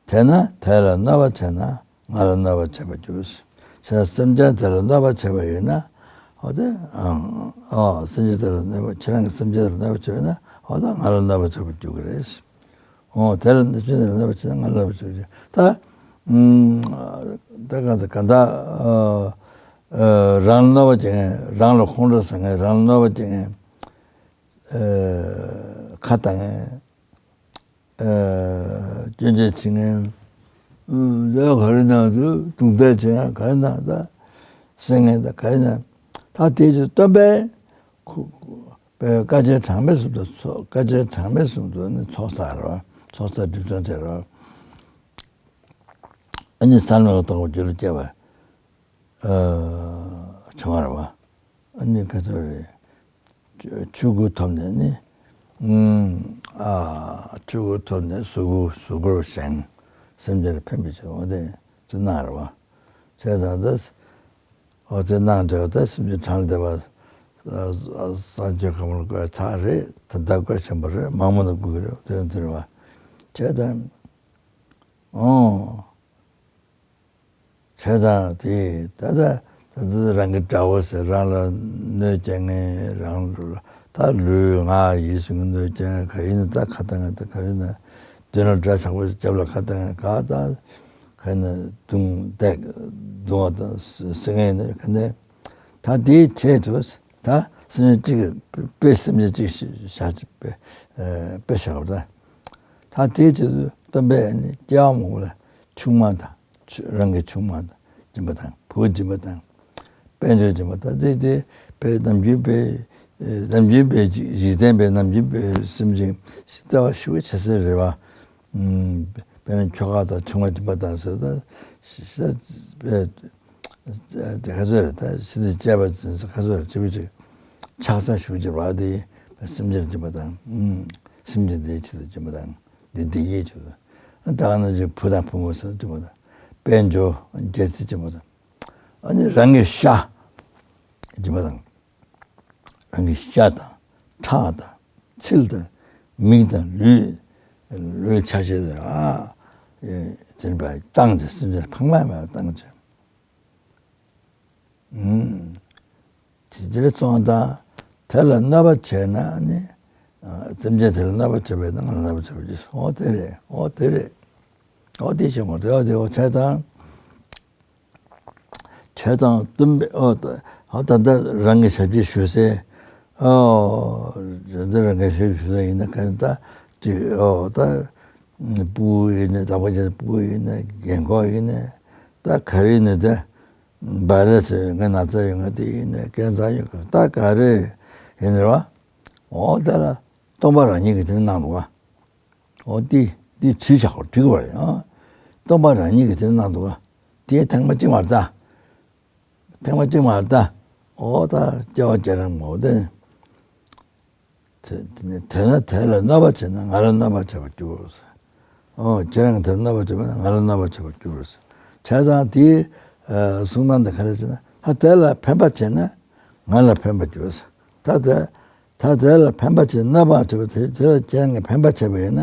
དེས་ན་དེ་ལ་གནོད་པ་བྱས་ན་ང་ལ་གནོད་པ་བྱེད་པར་འགྱུར། བྱས་ན་སེམས་ཅན་དེ་ལ་གནོད་པ་བྱས་པ་ཡིན་ན། འོ་དེ་ཨང་ཨོ་སེམས་ཅན་དེ་ལ་གནོད་པ་ཁྱེད་རང་གི་སེམས་ཅན་དེ་ལ་གནོད་པ་བྱས་པ་ཡིན་ན་འོ་ད་ང་ལ་གནོད་པ་བྱེད་པར་འགྱུར་གི་རེད། འོ་དེ་ལ་གནོད་པ་བྱས་ན་ང་ལ་གནོད་པ་བྱེད་པར་འགྱུར། ད་ཨང་ད་ག་ད་ག་ད་ཨ་ཨ་རང་ལ་གནོད་པ་བྱེད་མཁན་རང་ལ་ཁོང་ཁྲོ་ཟ་མཁན་རང་ལ་གནོད་པ་བྱེད་མཁན། ཨ་ཁ་བཏང་ངན། ཨ་སྐྱོན་བརྗོད་བྱེད་མཁན། ཨ་ག་རེ་གནང་དུ་རྡུང་རྡེག་བྱེད་མཁན་ག་རེ་གནང་ད། བསད་མཁན་ད་ག་རེ་གནང་། ད་དེ་ཚོ་སྟོན་པས་ཁོ་ཁོ་པའི་བཀའ་ཆེན་གྲངས་མེད་གསུམ་དུ་ཚོགས་བཀའ་ཆེན་གྲངས་མེད་གསུམ་དུ་ནི་ཚོགས་བསགས་རོ། ཚོགས་བསགས་སྒྲིབ་སྦྱོང་བྱེད་རོ། ཨ་ནི་བསམ་བློ་གཏོང་བ་རྒྱུད་ལ་སྐྱེ་བ། ཨ་བྱུང་བ་རེད་བ། ཨ་ནི་ཁ་ཐོར་རེད། ཆོས་སྐུ་ཐོབ་ནས་ནི། ཨ་ཆོས་སྐུ་ཐོབ་ནས་གཟུགས་སྐུ་གཟུགས་སྐུར་བཞེངས། སེམས་ཅན་ལ་ཕན་པའི་ཕྱིར་འོ་དེ་དེ་གནང་རེད་བ། བྱས་ཙང་ད་འོ་དེ་གནང་འདྲ་བ་ད་སེམས་ཅན་གྲངས་ལས་འདས་པ། སངས་རྒྱས་གོང་མར་བསྐོས་ཚར་རེད། ད་ལྟ་བསྐོས་ཆེན་པོ་རེད། མང་མོ་ན་བསྐོ་གི་རེད། དེ་དེ་རེད་བ། བྱས་ཙང་། ཨོ། བྱས་ཙང་དེ་ད་ལྟ་ད་ལྟ་རང་གི་དགྲ་བོ་ཟེར་རང་ལ་གནོད་སྐྱེལ་མཁན་རང་ལ་ད་ལུས་ངག་ཡིད་གསུམ་གྱི་གནོད་སྐྱེལ་མཁན་ག་ཡིན་ན་ད་ཁ་བཏང་ད་ག་རེ་ན་མདུན་ལ་དགྲ་ཆགས་པོ་རྒྱབ་ལ་ཁ་བཏང་ག་ད་ག་ན་རྡུང་རྡེག་རྡུང་བ་དང་བསད་མཁན་ནི་ག་ནས་ད་དེའི་ཆེད་དུ་ད་སེམས་ཅན་གཅིག་གི་དཔེ་སེམས་ཅན་གཅིག་བཞག་དཔེ་བཞག་པ་ད་ད་དེའི་ཆེད་དུ་སྟོན་པས་ནི་སྐྱེ་བ་མང་པོ་ལ་ཆུང་མ་དང་། ཆུ་རང་གི་ཆུང་མ་དང་སྦྱིན་པ་དང་བུ་སྦྱིན་པ་དང་། དཔལ་འབྱོར་སྦྱིན་པ་དང་དེ་དེ་དཔེ་ནམ་རྒྱུན་དཔེ་ནམ་རྒྱུན་དཔེ་འཇིག་རྟེན་པའི་ནམ་རྒྱུན་དཔེ་སེམས་ཅན་ཞིག་ལྟ་བ་ཞུ་བའི་ཆ་སེ་རེ་བ། དཔེར་ན་ཁྱོ་ག་དང་ཆུང་མ་སྦྱིན་པ་དང་ཟེར་ད་དཔེ་དེ་ག་ཚོད་རེད། ད་ཕྱི་དེ་བཅས་པ་ཅན་ཟེར་ག་ཚོད་རེད་ཅི་བུ་ཅིག་ཆགས་ས་ཞུ་བ་ཅིག་ར་དེ་སེམས་ཅན་སྦྱིན་པ་དང་སེམས་ཅན་དེའི་ཆེད་དུ་སྦྱིན་པ་དང་། འདི་འདི་ཡིས་བྱུང་། ད་ག་ན་ཅིག་བུ་དང་བུ་མོ་སོགས་སྦྱིན་པ་དང་། དཔལ་འབྱོར་རྒྱལ་སྲིད་སྦྱིན་པ་དང་། ཨ་ནི་རང་གི་ཤ་སྦྱིན་པ་དང་། རང་གི་ཤ་དང་ཁྲག་དང་ཚིལ་དང་མིག་དང་ལུས། ལུས་ཆ་ཤས་དང་ཨ་དེ་འདྲ་བཏང་སྟེ་སེམས་ཅན་ཕངས་མ་མེད་པར་བཏང་སྟེ། ཨུམ། དེ་འདྲ་སོང་ཙང་དེ་ལ་གནོད་པ་བྱས་ན་ནི། ཨ་སེམས་ཅན་དེ་ལ་གནོད་པ་བྱས་པས་ན་ང་ལ་གནོད་པ་བྱས་པ་ཅི། འོ་དེ་རེད། འོ་དེ་རེད། འོ་དེ་བྱེད་དགོས་རེད། འོ་དེ་འོ་བྱས་ཙང་། བྱས་ཙང་སྟོན་པས་འོ་ད་འོ་ད་ལྟ་རང་གི་ཞབས་ཕྱི་ཞུ་སའི། འོ་ད་རང་གི་ཞབས་ཕྱི་ཞུ་ས་ཡིན་ན་ག་ནི་ད་ཅིག་འོ་ད་སྤུ་གུ་ཡིན་ནའི་དག་པ་ཅན་སྤུ་གུ་ཡིན་ནའི་རྒན་འཁོགས་ཡིན་ནའི་ད་ག་རེ་ཡིན་ནའི་ད། བ་རེ་ཟེར་ཡོད་ངའི་ན་ཚ་ཡོད་ངའི་དེ་ཡིན་ནའི་ཀེན་སར་ཡོད་ག་ད་ག་རེ་ཡིན་རེད་བ། འོ་དེ་ལ་སྟོང་པ་རང་ཉིད་ཀྱིས་དེ་གནང་འདུག་ག་འོ་དེ་དེ་ཚུལ་བཞག་པར་འགྲིག་པ་རེད་ཨ། སྟོང་པ་རང་ཉིད་ཀྱིས་དེ་གནང་འདུག་ག་དེ་ཐེངས་མ་གཅིག་མ་རེད་ད། ཐེངས་མ་གཅིག་མ་རེད་ད། འོ་ད་སྐྱེ་བ་བརྒྱ་རང་མ་འོ་དེ། དེ་དེ་ནས་དེ་ན་དེ་ལ་གནོད་པ་བྱས་ན་ང་ལ་གནོད་པ་བྱས་པར་འགྱུར། ཨོ་ཁྱེད་རང་གིས་དེ་ལ་གནོད་པ་བྱས་པ་ན་ང་ལ་གནོད་པ་བྱས་པར་འགྱུར། བྱས་ཙང་དེའི་ཨ་གསུང་སྟངས་དེ་ག་རེ་བྱས་ན་ད་དེ་ལ་ཕན་པ་བྱས་ན་ང་ལ་ཕན་པར་འགྱུར། ད་དེ་ད་དེ་ལ་ཕན་པ་བྱས་གནོད་པ་བྱས་པ་དེ་དེ་ལ་ཁྱེད་རང་གིས་ཕན་པ་བྱས་པ་ཡིན་ན།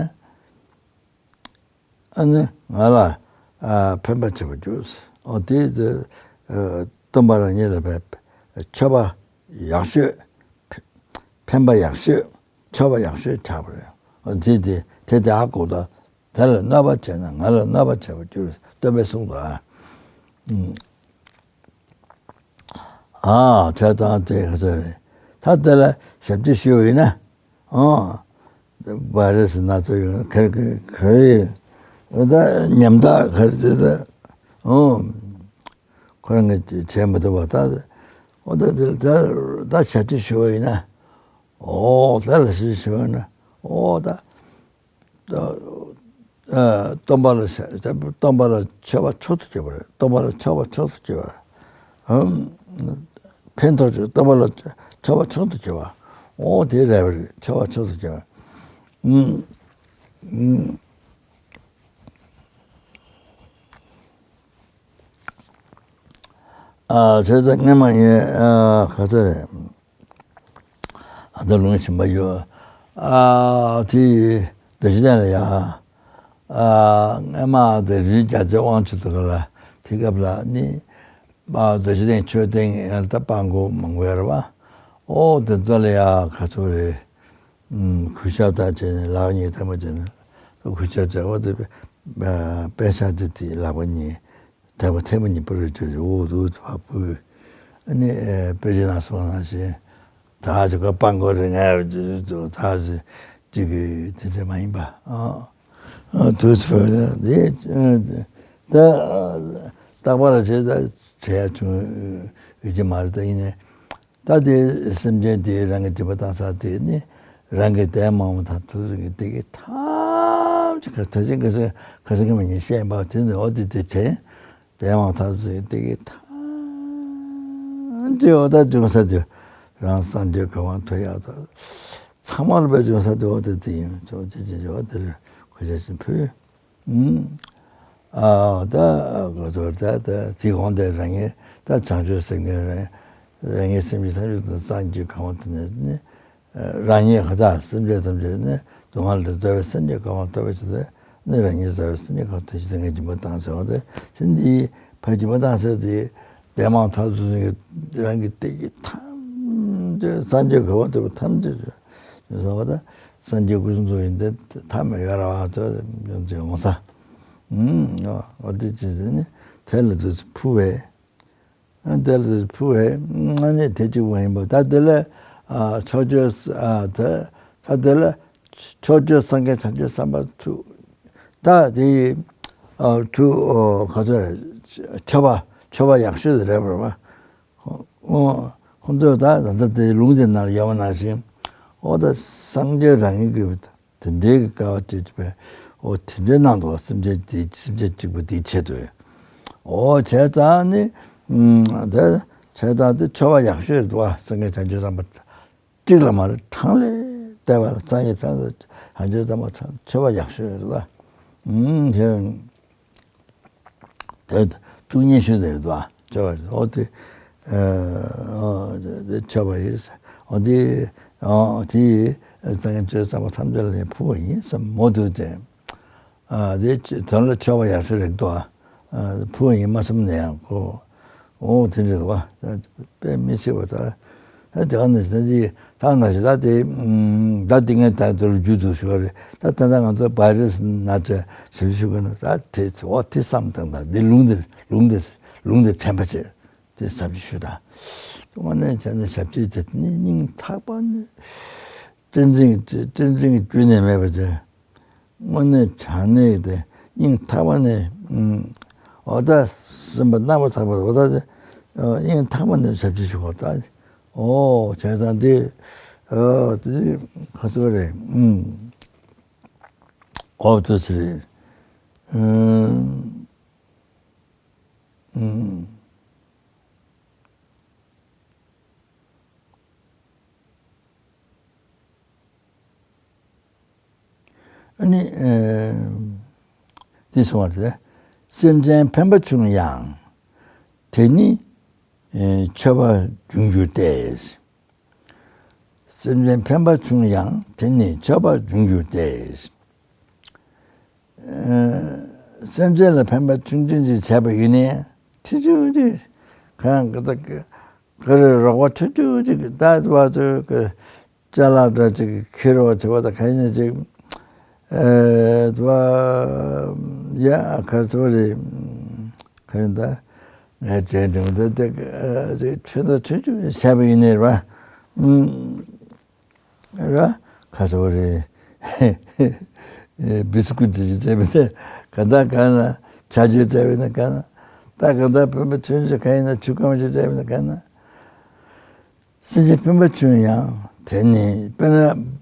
ཨ་ནི་ང་ལ་ཨ་ཕན་པ་བྱེད་པར་འགྱུར། ཨོ་དེ་དེ་ཨ་སྟོན་པ་རང་ཉིད་ལ་ཕན་མཆོད་པ་ཡག་ཤོས། ཕན་པ་ཡག་ཤོས་མཆོད་པ་ཡག་ཤོས་ཆགས་པ་རེད། ཨོ་དེ་དེ་དེ་དེ་ཨ་གོ་ད་དེ་ལ་གནོད་པ་བྱས་ན་ང་ལ་གནོད་པ་བྱེད་པར་འགྱུར་སྟོན་པས་གསུངས་པ། ཨ་ཨ་བྱས་ཙང་དེ་ག་ཚོད་རེད། ད་དེ་ལ་ཞབས་ཕྱི་ཞུས་པ་ཡིན་ན། ཨོ། བ་རེ་སི་ན་ཚ་ཡོད་ན་ག་རེ་ག་རེ་ད་ཉམ་ཐག་ག་རེ་དེ་ད། ཨོ། ཁོ་རང་གིས་བྱས་མི་ཐུབ་པ་ད། ཨོ་ད་དེ་ད་ད་ཞབས་ཕྱི་ཞུ་བ་ཡིན་ན། ཨོ་ད་ལ་ཞབས་ཕྱི་ཞུ་བ་ཡིན་ན། ཨོ་ད། ད་ཨ་སྟོན་པ་ལ་ཞབས་སྟོན་པ་ལ་མཆོད་པ་མཆོག་ཏུ་གྱུར་པ་རེད། སྟོན་པ་ལ་མཆོད་པ་མཆོག་ཏུ་གྱུར་པ་རེད། ཨམ། ཕན་ཐོགས་ཆེ་བ། སྟོན་པ་ལ་ཆེ་བ་མཆོག་ཏུ་གྱུར་པ། འོ་དེ་རེད་པ། ཆེ་བ་མཆོག་ཏུ་གྱུར་པ། ཨུམ། ཨུམ། ཨ། བྱས་ཙང་སྔས་མ་ངས། ཨ། ག་ཚོད་རེད། ཨ། ད་ལུང་ཞིམ་པ་ཡོད། ཨ། དེ་རྡོ་རྗེ་གདན་ལ་ཡ། ཨ། སྔས་མ་དེ་རི་རྒྱ་མཚོའི་དབང་ཕྱུག་ཏུ་ག་ལ་དེ་སྐབས་ལ་ནི། ཨ། རྡོ་རྗེ་གདན་མཆོད་རྟེན་ཡང་ད་པར་མགོ་མང་པོ་ཡོད་རེད་པ། ཨོ་དེ་ཚོ་ལ་ཡ་ག་ཚོད་རེད། ཨུམ། གུས་ཞབས་དང་བཅས་ནས་ལག་གཉིས་ཐལ་མོ་སྦྱར་ནས་གུས་ཞབས་བྱས། འོ་དེ་པད་ཤག་དེ་དེ་ལག་པ་གཉིས་ཐལ་མོ་ཐལ་མོ་གཉིས་པུ་རུ་བཅུག་འུ་ཐུག་ཕར་ཕུལ། ཨ་ནི་དཔེ་ཆ་ནང་གསུངས་ནང་བཞིན་ད་ཅི་ག་པར་མགོ་རེ་ངས་ད་ཅི་ཅིག་གི་དེ་འདྲ་མ་ཡིན་པ། ཨ། ཨ། དུས་སུ་ཕུལ་དེ། ད་རྟག་པར་བྱས་ད་བྱས་ཡ་བྱུང་ཡོད་ཀྱི་མ་རེད། ད་ཡིན་ནའི། ད་དེ་སེམས་ཅན་དེ་རང་གི་སྦྱིན་པ་བཏང་ས་དེ་ནི་རང་གི་འདས་མ་འོངས་དང་དུས་ཀྱི་བདེ་སྐྱིད་ཐམས་ཅད་ག་ད་ཅི་ག་ས་ག་ས་ག་མ་ཉིད་བཤད་པ་དེ་ནི། འོ་དེ་དེ་དྲན། འདས་མ་འོངས་དང་དུས་ཀྱི་བདེ་སྐྱིད་ཐམས་ཅད་འོ་ད་འབྱུང་ས་དེ་རང་སངས་རྒྱས་གོ་འཕང་ཐོབ་ཡག་ད་ཚང་མ་ལ་དཔེ་འབྱུང་ས་དེ་འོ་དེ་དེ་ཡིན། འོ་དེ་དེ་འོ་དེ་ལ་གུས་ཞབས་ཕུལ། ཨུམ། ཨ། ད་ག་ཚོད་ད་ད་དེ་གོང་དེ་རང་ཉིད་ད་བྱང་ཆུབ་སེམས་ཀྱི་རང་རང་ཉིད་སེམས་ཅན་ཐམས་ཅད་དང་སངས་རྒྱས་གོ་འཕང་དེ་ནས་ནི། རང་ཉིད་ག་ད་སེམས་ཅན་ཐམས་ཅད་ནི་སྡུག་བསྔལ་ལས་སྒྲོལ་བའི་སངས་རྒྱས་གོ་འཕང་ཐོབ་པའི་ཆེད་དུ་ནི་རང་ཉིད་རྩ་བའི་སངས་རྒྱས་གོ་འཕང་ཐོབ་ཕྱིར་དེ་ངས་སྦྱིན་པ་བཏང་ཟེར་བ་དེ་ཕྱིན་དེ་ཕར་སྦྱིན་པ་བཏང་ཟེར་དེ་འདས་མ་ཐག་ཏུ་རང་གི་བདེ་སྐྱིད་ཐམས་ཅད་སངས་རྒྱས་གོ་འཕང་ཐོབ་པ་ཐམས་ཅད་ཟེར་བ་ད་སངས་རྒྱས་སྐུ་གསུང་ཐུགས་ཡིན་ཏེ་ཐ་མ་ཡོད་ར་བ་ཐོབ་ཡོང་ས། ཨུམ། འོ་དེ་ཅི་ཟེར་ནི་དེ་ལ་དུས་སུ་ཕུལ་བས། དེ་ལ་དུས་སུ་ཕུལ་བས་ཨ་ནི་དེ་གཅིག་པ་ཡིན་པ། ད་དེ་ལ་ཕྱོགས་བཅུའི་ད་དེ་ལ་ཕྱོགས་བཅུའི་སངས་རྒྱས་བྱང་ཆུབ་སེམས་དཔའ་ཐུགས་ད་དེ་ཐུགས་ག་ཚོད་རེད། མཆོད་པ་མཆོད་པ་ཡག་ཤོས་དེ་རེད་པ། ཁོང་ཚོས་ད་ད་ལྟ་དེ་ལུང་དེ་ནང་ཡོད་པ་ནང་བཞིན། འོ་ད་སངས་རྒྱས་རང་ཉིད་ཀྱིས་དེ་འདྲའི་གི་དཀའ་བ་སྤྱད་པས། འོ་དེ་འདྲའི་ནང་དུ་སེམས་ཅན་དེ་སེམས་ཅན་གཅིག་པུ་དེའི་ཆེད་དུ། འོ་བྱས་ཙང་ནི། ཨུམ། དེ་བྱས་ཙང་དེ་མཆོད་པ་ཡག་ཤོས་རེད་བ། སངས་རྒྱས་བྱང་ཆུབ་སེམས་དཔའ་གཅིག་ལ་མ་རེད། གྲངས་ལས་འདས་པ་ལ་སངས་རྒྱས་བྱང་ཆུབ་སེམས་དཔའ་མཆོད་པ་ཡག་ཤོས་རེད་བ། ཨུམ། དེ། དེ་བཅུ་གཉིས་ཤོས་དེ་རེད་དོ། མཆོད་པ་འོ་དེ། ཨ། འོ་དེ་མཆོད་པ་ཡིན། འོ་དེ། འོ་དེ་སངས་རྒྱས་ཆོས་བསམ་པ་ཐམས་ཅད་ལ་ཕུལ་བ་ཡིན་བསམ་མོ་དུས་དེ། ཨ། དེ་དོན་ལ་མཆོད་པ་ཡག་ཤོས་རེད་དོ། ཨ། ཕུལ་བ་ཡིན་མ་བསམ་ན་ཡང་ཁོ། འོ་དེ་འདྲ་རེད་བ། དཔེ་མི་སྲིད་པ་ད། ཨ། དེ་ག་ནས་ཟེར་ན་དེ་ད་ནང་བཞིན་ད་དེ། ཨུམ། ད་དེ་ངས་ད་དེ་ལ་རྒྱུ་འདུག་ཞུ་བ་རེད། ད་ད་ལྟ་ང་ཚོ་བྷའི་རེ་སི་ན་ཚ་ཞིབ་ཞུ་གི་ན་ད་དེ་འོ་དེ་བསམ་བཏང་ད་དེ་ལུང་དེ་ལུང་དེ་ལུང་དེ་དྲན་པ་བྱེད་དེ་ཞབས་ཕྱི་ཞུ་ད། དངོས་གནས་བྱས་ན་ཞབས་ཕྱི་དེ་ནི་སྙིང་ཐག་པ་ནས་བསྟན་འཛིན་བསྟན་འཛིན་རྒྱུད་ནས་མེད་པ་དེ། དངོས་གནས་དྲང་གནས་དེ་སྙིང་ཐག་པ་ནས། ཨུམ། འོ་ད་སེམས་པ་རྣམ་པར་དག་པ་འོ་ད་དེ་སྙིང་ཐག་པ་ནས་ཞབས་ཕྱི་ཞུ་བ་ད། འོ་བྱས་ཙང་དེ། འོ་དེ་ཁ་ཚོད་རེད། ཨུམ། འོ་དེ་ཚེ་རེད། ཨུམ། ཨུམ། ཨ་ནི། ཨེ། འདི་གསུངས་པ་རེད། སེམས་ཅན་ཕན་པ་བྱུང་ཡང་། དེ་ནི། ཨེ། མཆོད་པ་འབྱུང་འགྱུར་ཏེ། སེམས་ཅན་ཕན་པ་བྱུང་ཡང་། དེ་ནི་མཆོད་པ་འབྱུང་འགྱུར་ཏེ། ཨེ། སེམས་ཅན་ལ་ཕན་པ་ཆུང་ཆུང་ཅིག་བྱས་པ་ཡིན་ནའི། ཆུང་ཆུང་ཅིག་གང་གི་ད་ག་རེ་རོགས་པ་ཆུང་ཆུང་ཅིག་ད་བར་དུ་གི་ཅ་ལག་འདྲ་ཅིག་འཁྱེར་བ་བྱེད་པ་དང་ག་ཡིན་ཅིག་ཨེ། ད་ཡ་ག་ཚོད་རེད། ག་རེ་ད་ངས་དྲན་དྲན་ད་ད་ཅིག་ཆུང་ད་ཆུང་ཆུང་བྱས་པ་ཡིན་ནའི་ར། ཨུམ། ར། ག་ཚོད་རེད། བི་སི་ཀུ་ཊི་ཅིག་སྤྲད་པ་ན་ག་འདྲ་ག་ན། ཇ་ཆུ་སྤྲད་པ་ན་ག་ན། ད་ག་འདྲ་ཕན་པ་ཆུང་ཆུང་ག་ཡིན་ན་ཆུ་སྐམ་ཞིག་སྤྲད་པ་ན་ག་ན། སེམས་ཅན་ཕན་པ་བྱུང་ཡང་དེ་ནི་དཔེར་ན་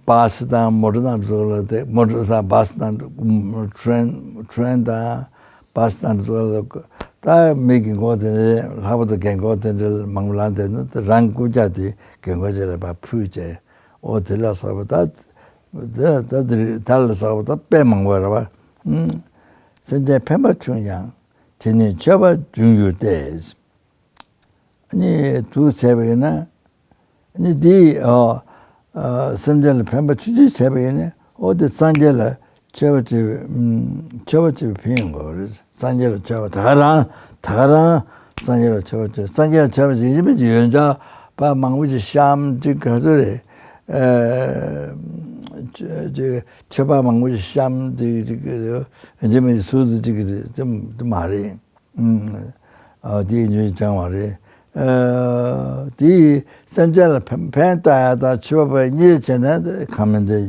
བཱ་སི་དང་མོ་ཊ་དང་འགྲོ་ལ་དེ་མོ་ཊ་དང་བཱ་སི་དང་ཊེ་རེན་ཊེ་རེན་དང་བཱ་སི་དང་འགྲོ་ལ། ད་མི་རྒན་གོག་དེ་འདྲའི་ལྷག་པར་དུ་རྒན་གོག་དེ་འདྲའི་མང་པོ་ལངས་བསྡད་ན། ད་རང་རྐུབ་བཀྱག་དེ་རྒན་གོག་ཅིག་ལ་ཕར་ཕུལ་བྱས། འོ་དེ་ལ་སོགས་པ་ད་དེ་ད་དེ་རིགས་ད་ལ་སོགས་པ་ད་དཔེ་མང་པོ་རེད་པ། ཨུམ། སེམས་ཅན་ཕན་པ་ཆུང་ཡང་། དེ་ནི་མཆོད་པ་འབྱུང་འགྱུར་ཏེ། ཨ་ནི་དུག་བྱས་པ་ཡིན་ན། ཨ་ནི་དེ་ཨ་ཨ་སེམས་ཅན་ལ་ཕན་པ་ཆུང་ཆུང་བྱས་པ་ཡིན་ན། འོ་དེ་སངས་རྒྱས་ལ་མཆོད་པ་བྱེད་པའི་ཨུམ་མཆོད་པ་བྱེད་པའི་ཕན་ཡོན་དགོས་རེད། སངས་རྒྱས་ལ་མཆོད་པ་ད་ག་རང་ད་ག་རང་སངས་རྒྱས་ལ་མཆོད་པ་བྱེད། སངས་རྒྱས་ལ་མཆོད་པ་བྱེད་ཀྱི་མེད་ཀྱི་ཡོན་ཆབ་མང་པོ་ཞིག་བཤམས། ཅིག་ག་ཚོད་རེད། ཨ་ཅིག་མཆོད་པ་མང་པོ་ཞིག་བཤམས། ཅིག་ཅིག་ཡོན་ཆབ་མེད་ཀྱི་ཟུར་དུ་ཅིག་དེ་མ་རེད། ཨ་དེའི་ཉོས་ཀྱང་བ་རེད། ཨ་དེའི་སེམས་ཅན་ལ་ཕན་ཕན་བཏགས་ཡ་དང་མཆོད་པ་གཉིས་བྱས་ན་གང་མིན་འདི་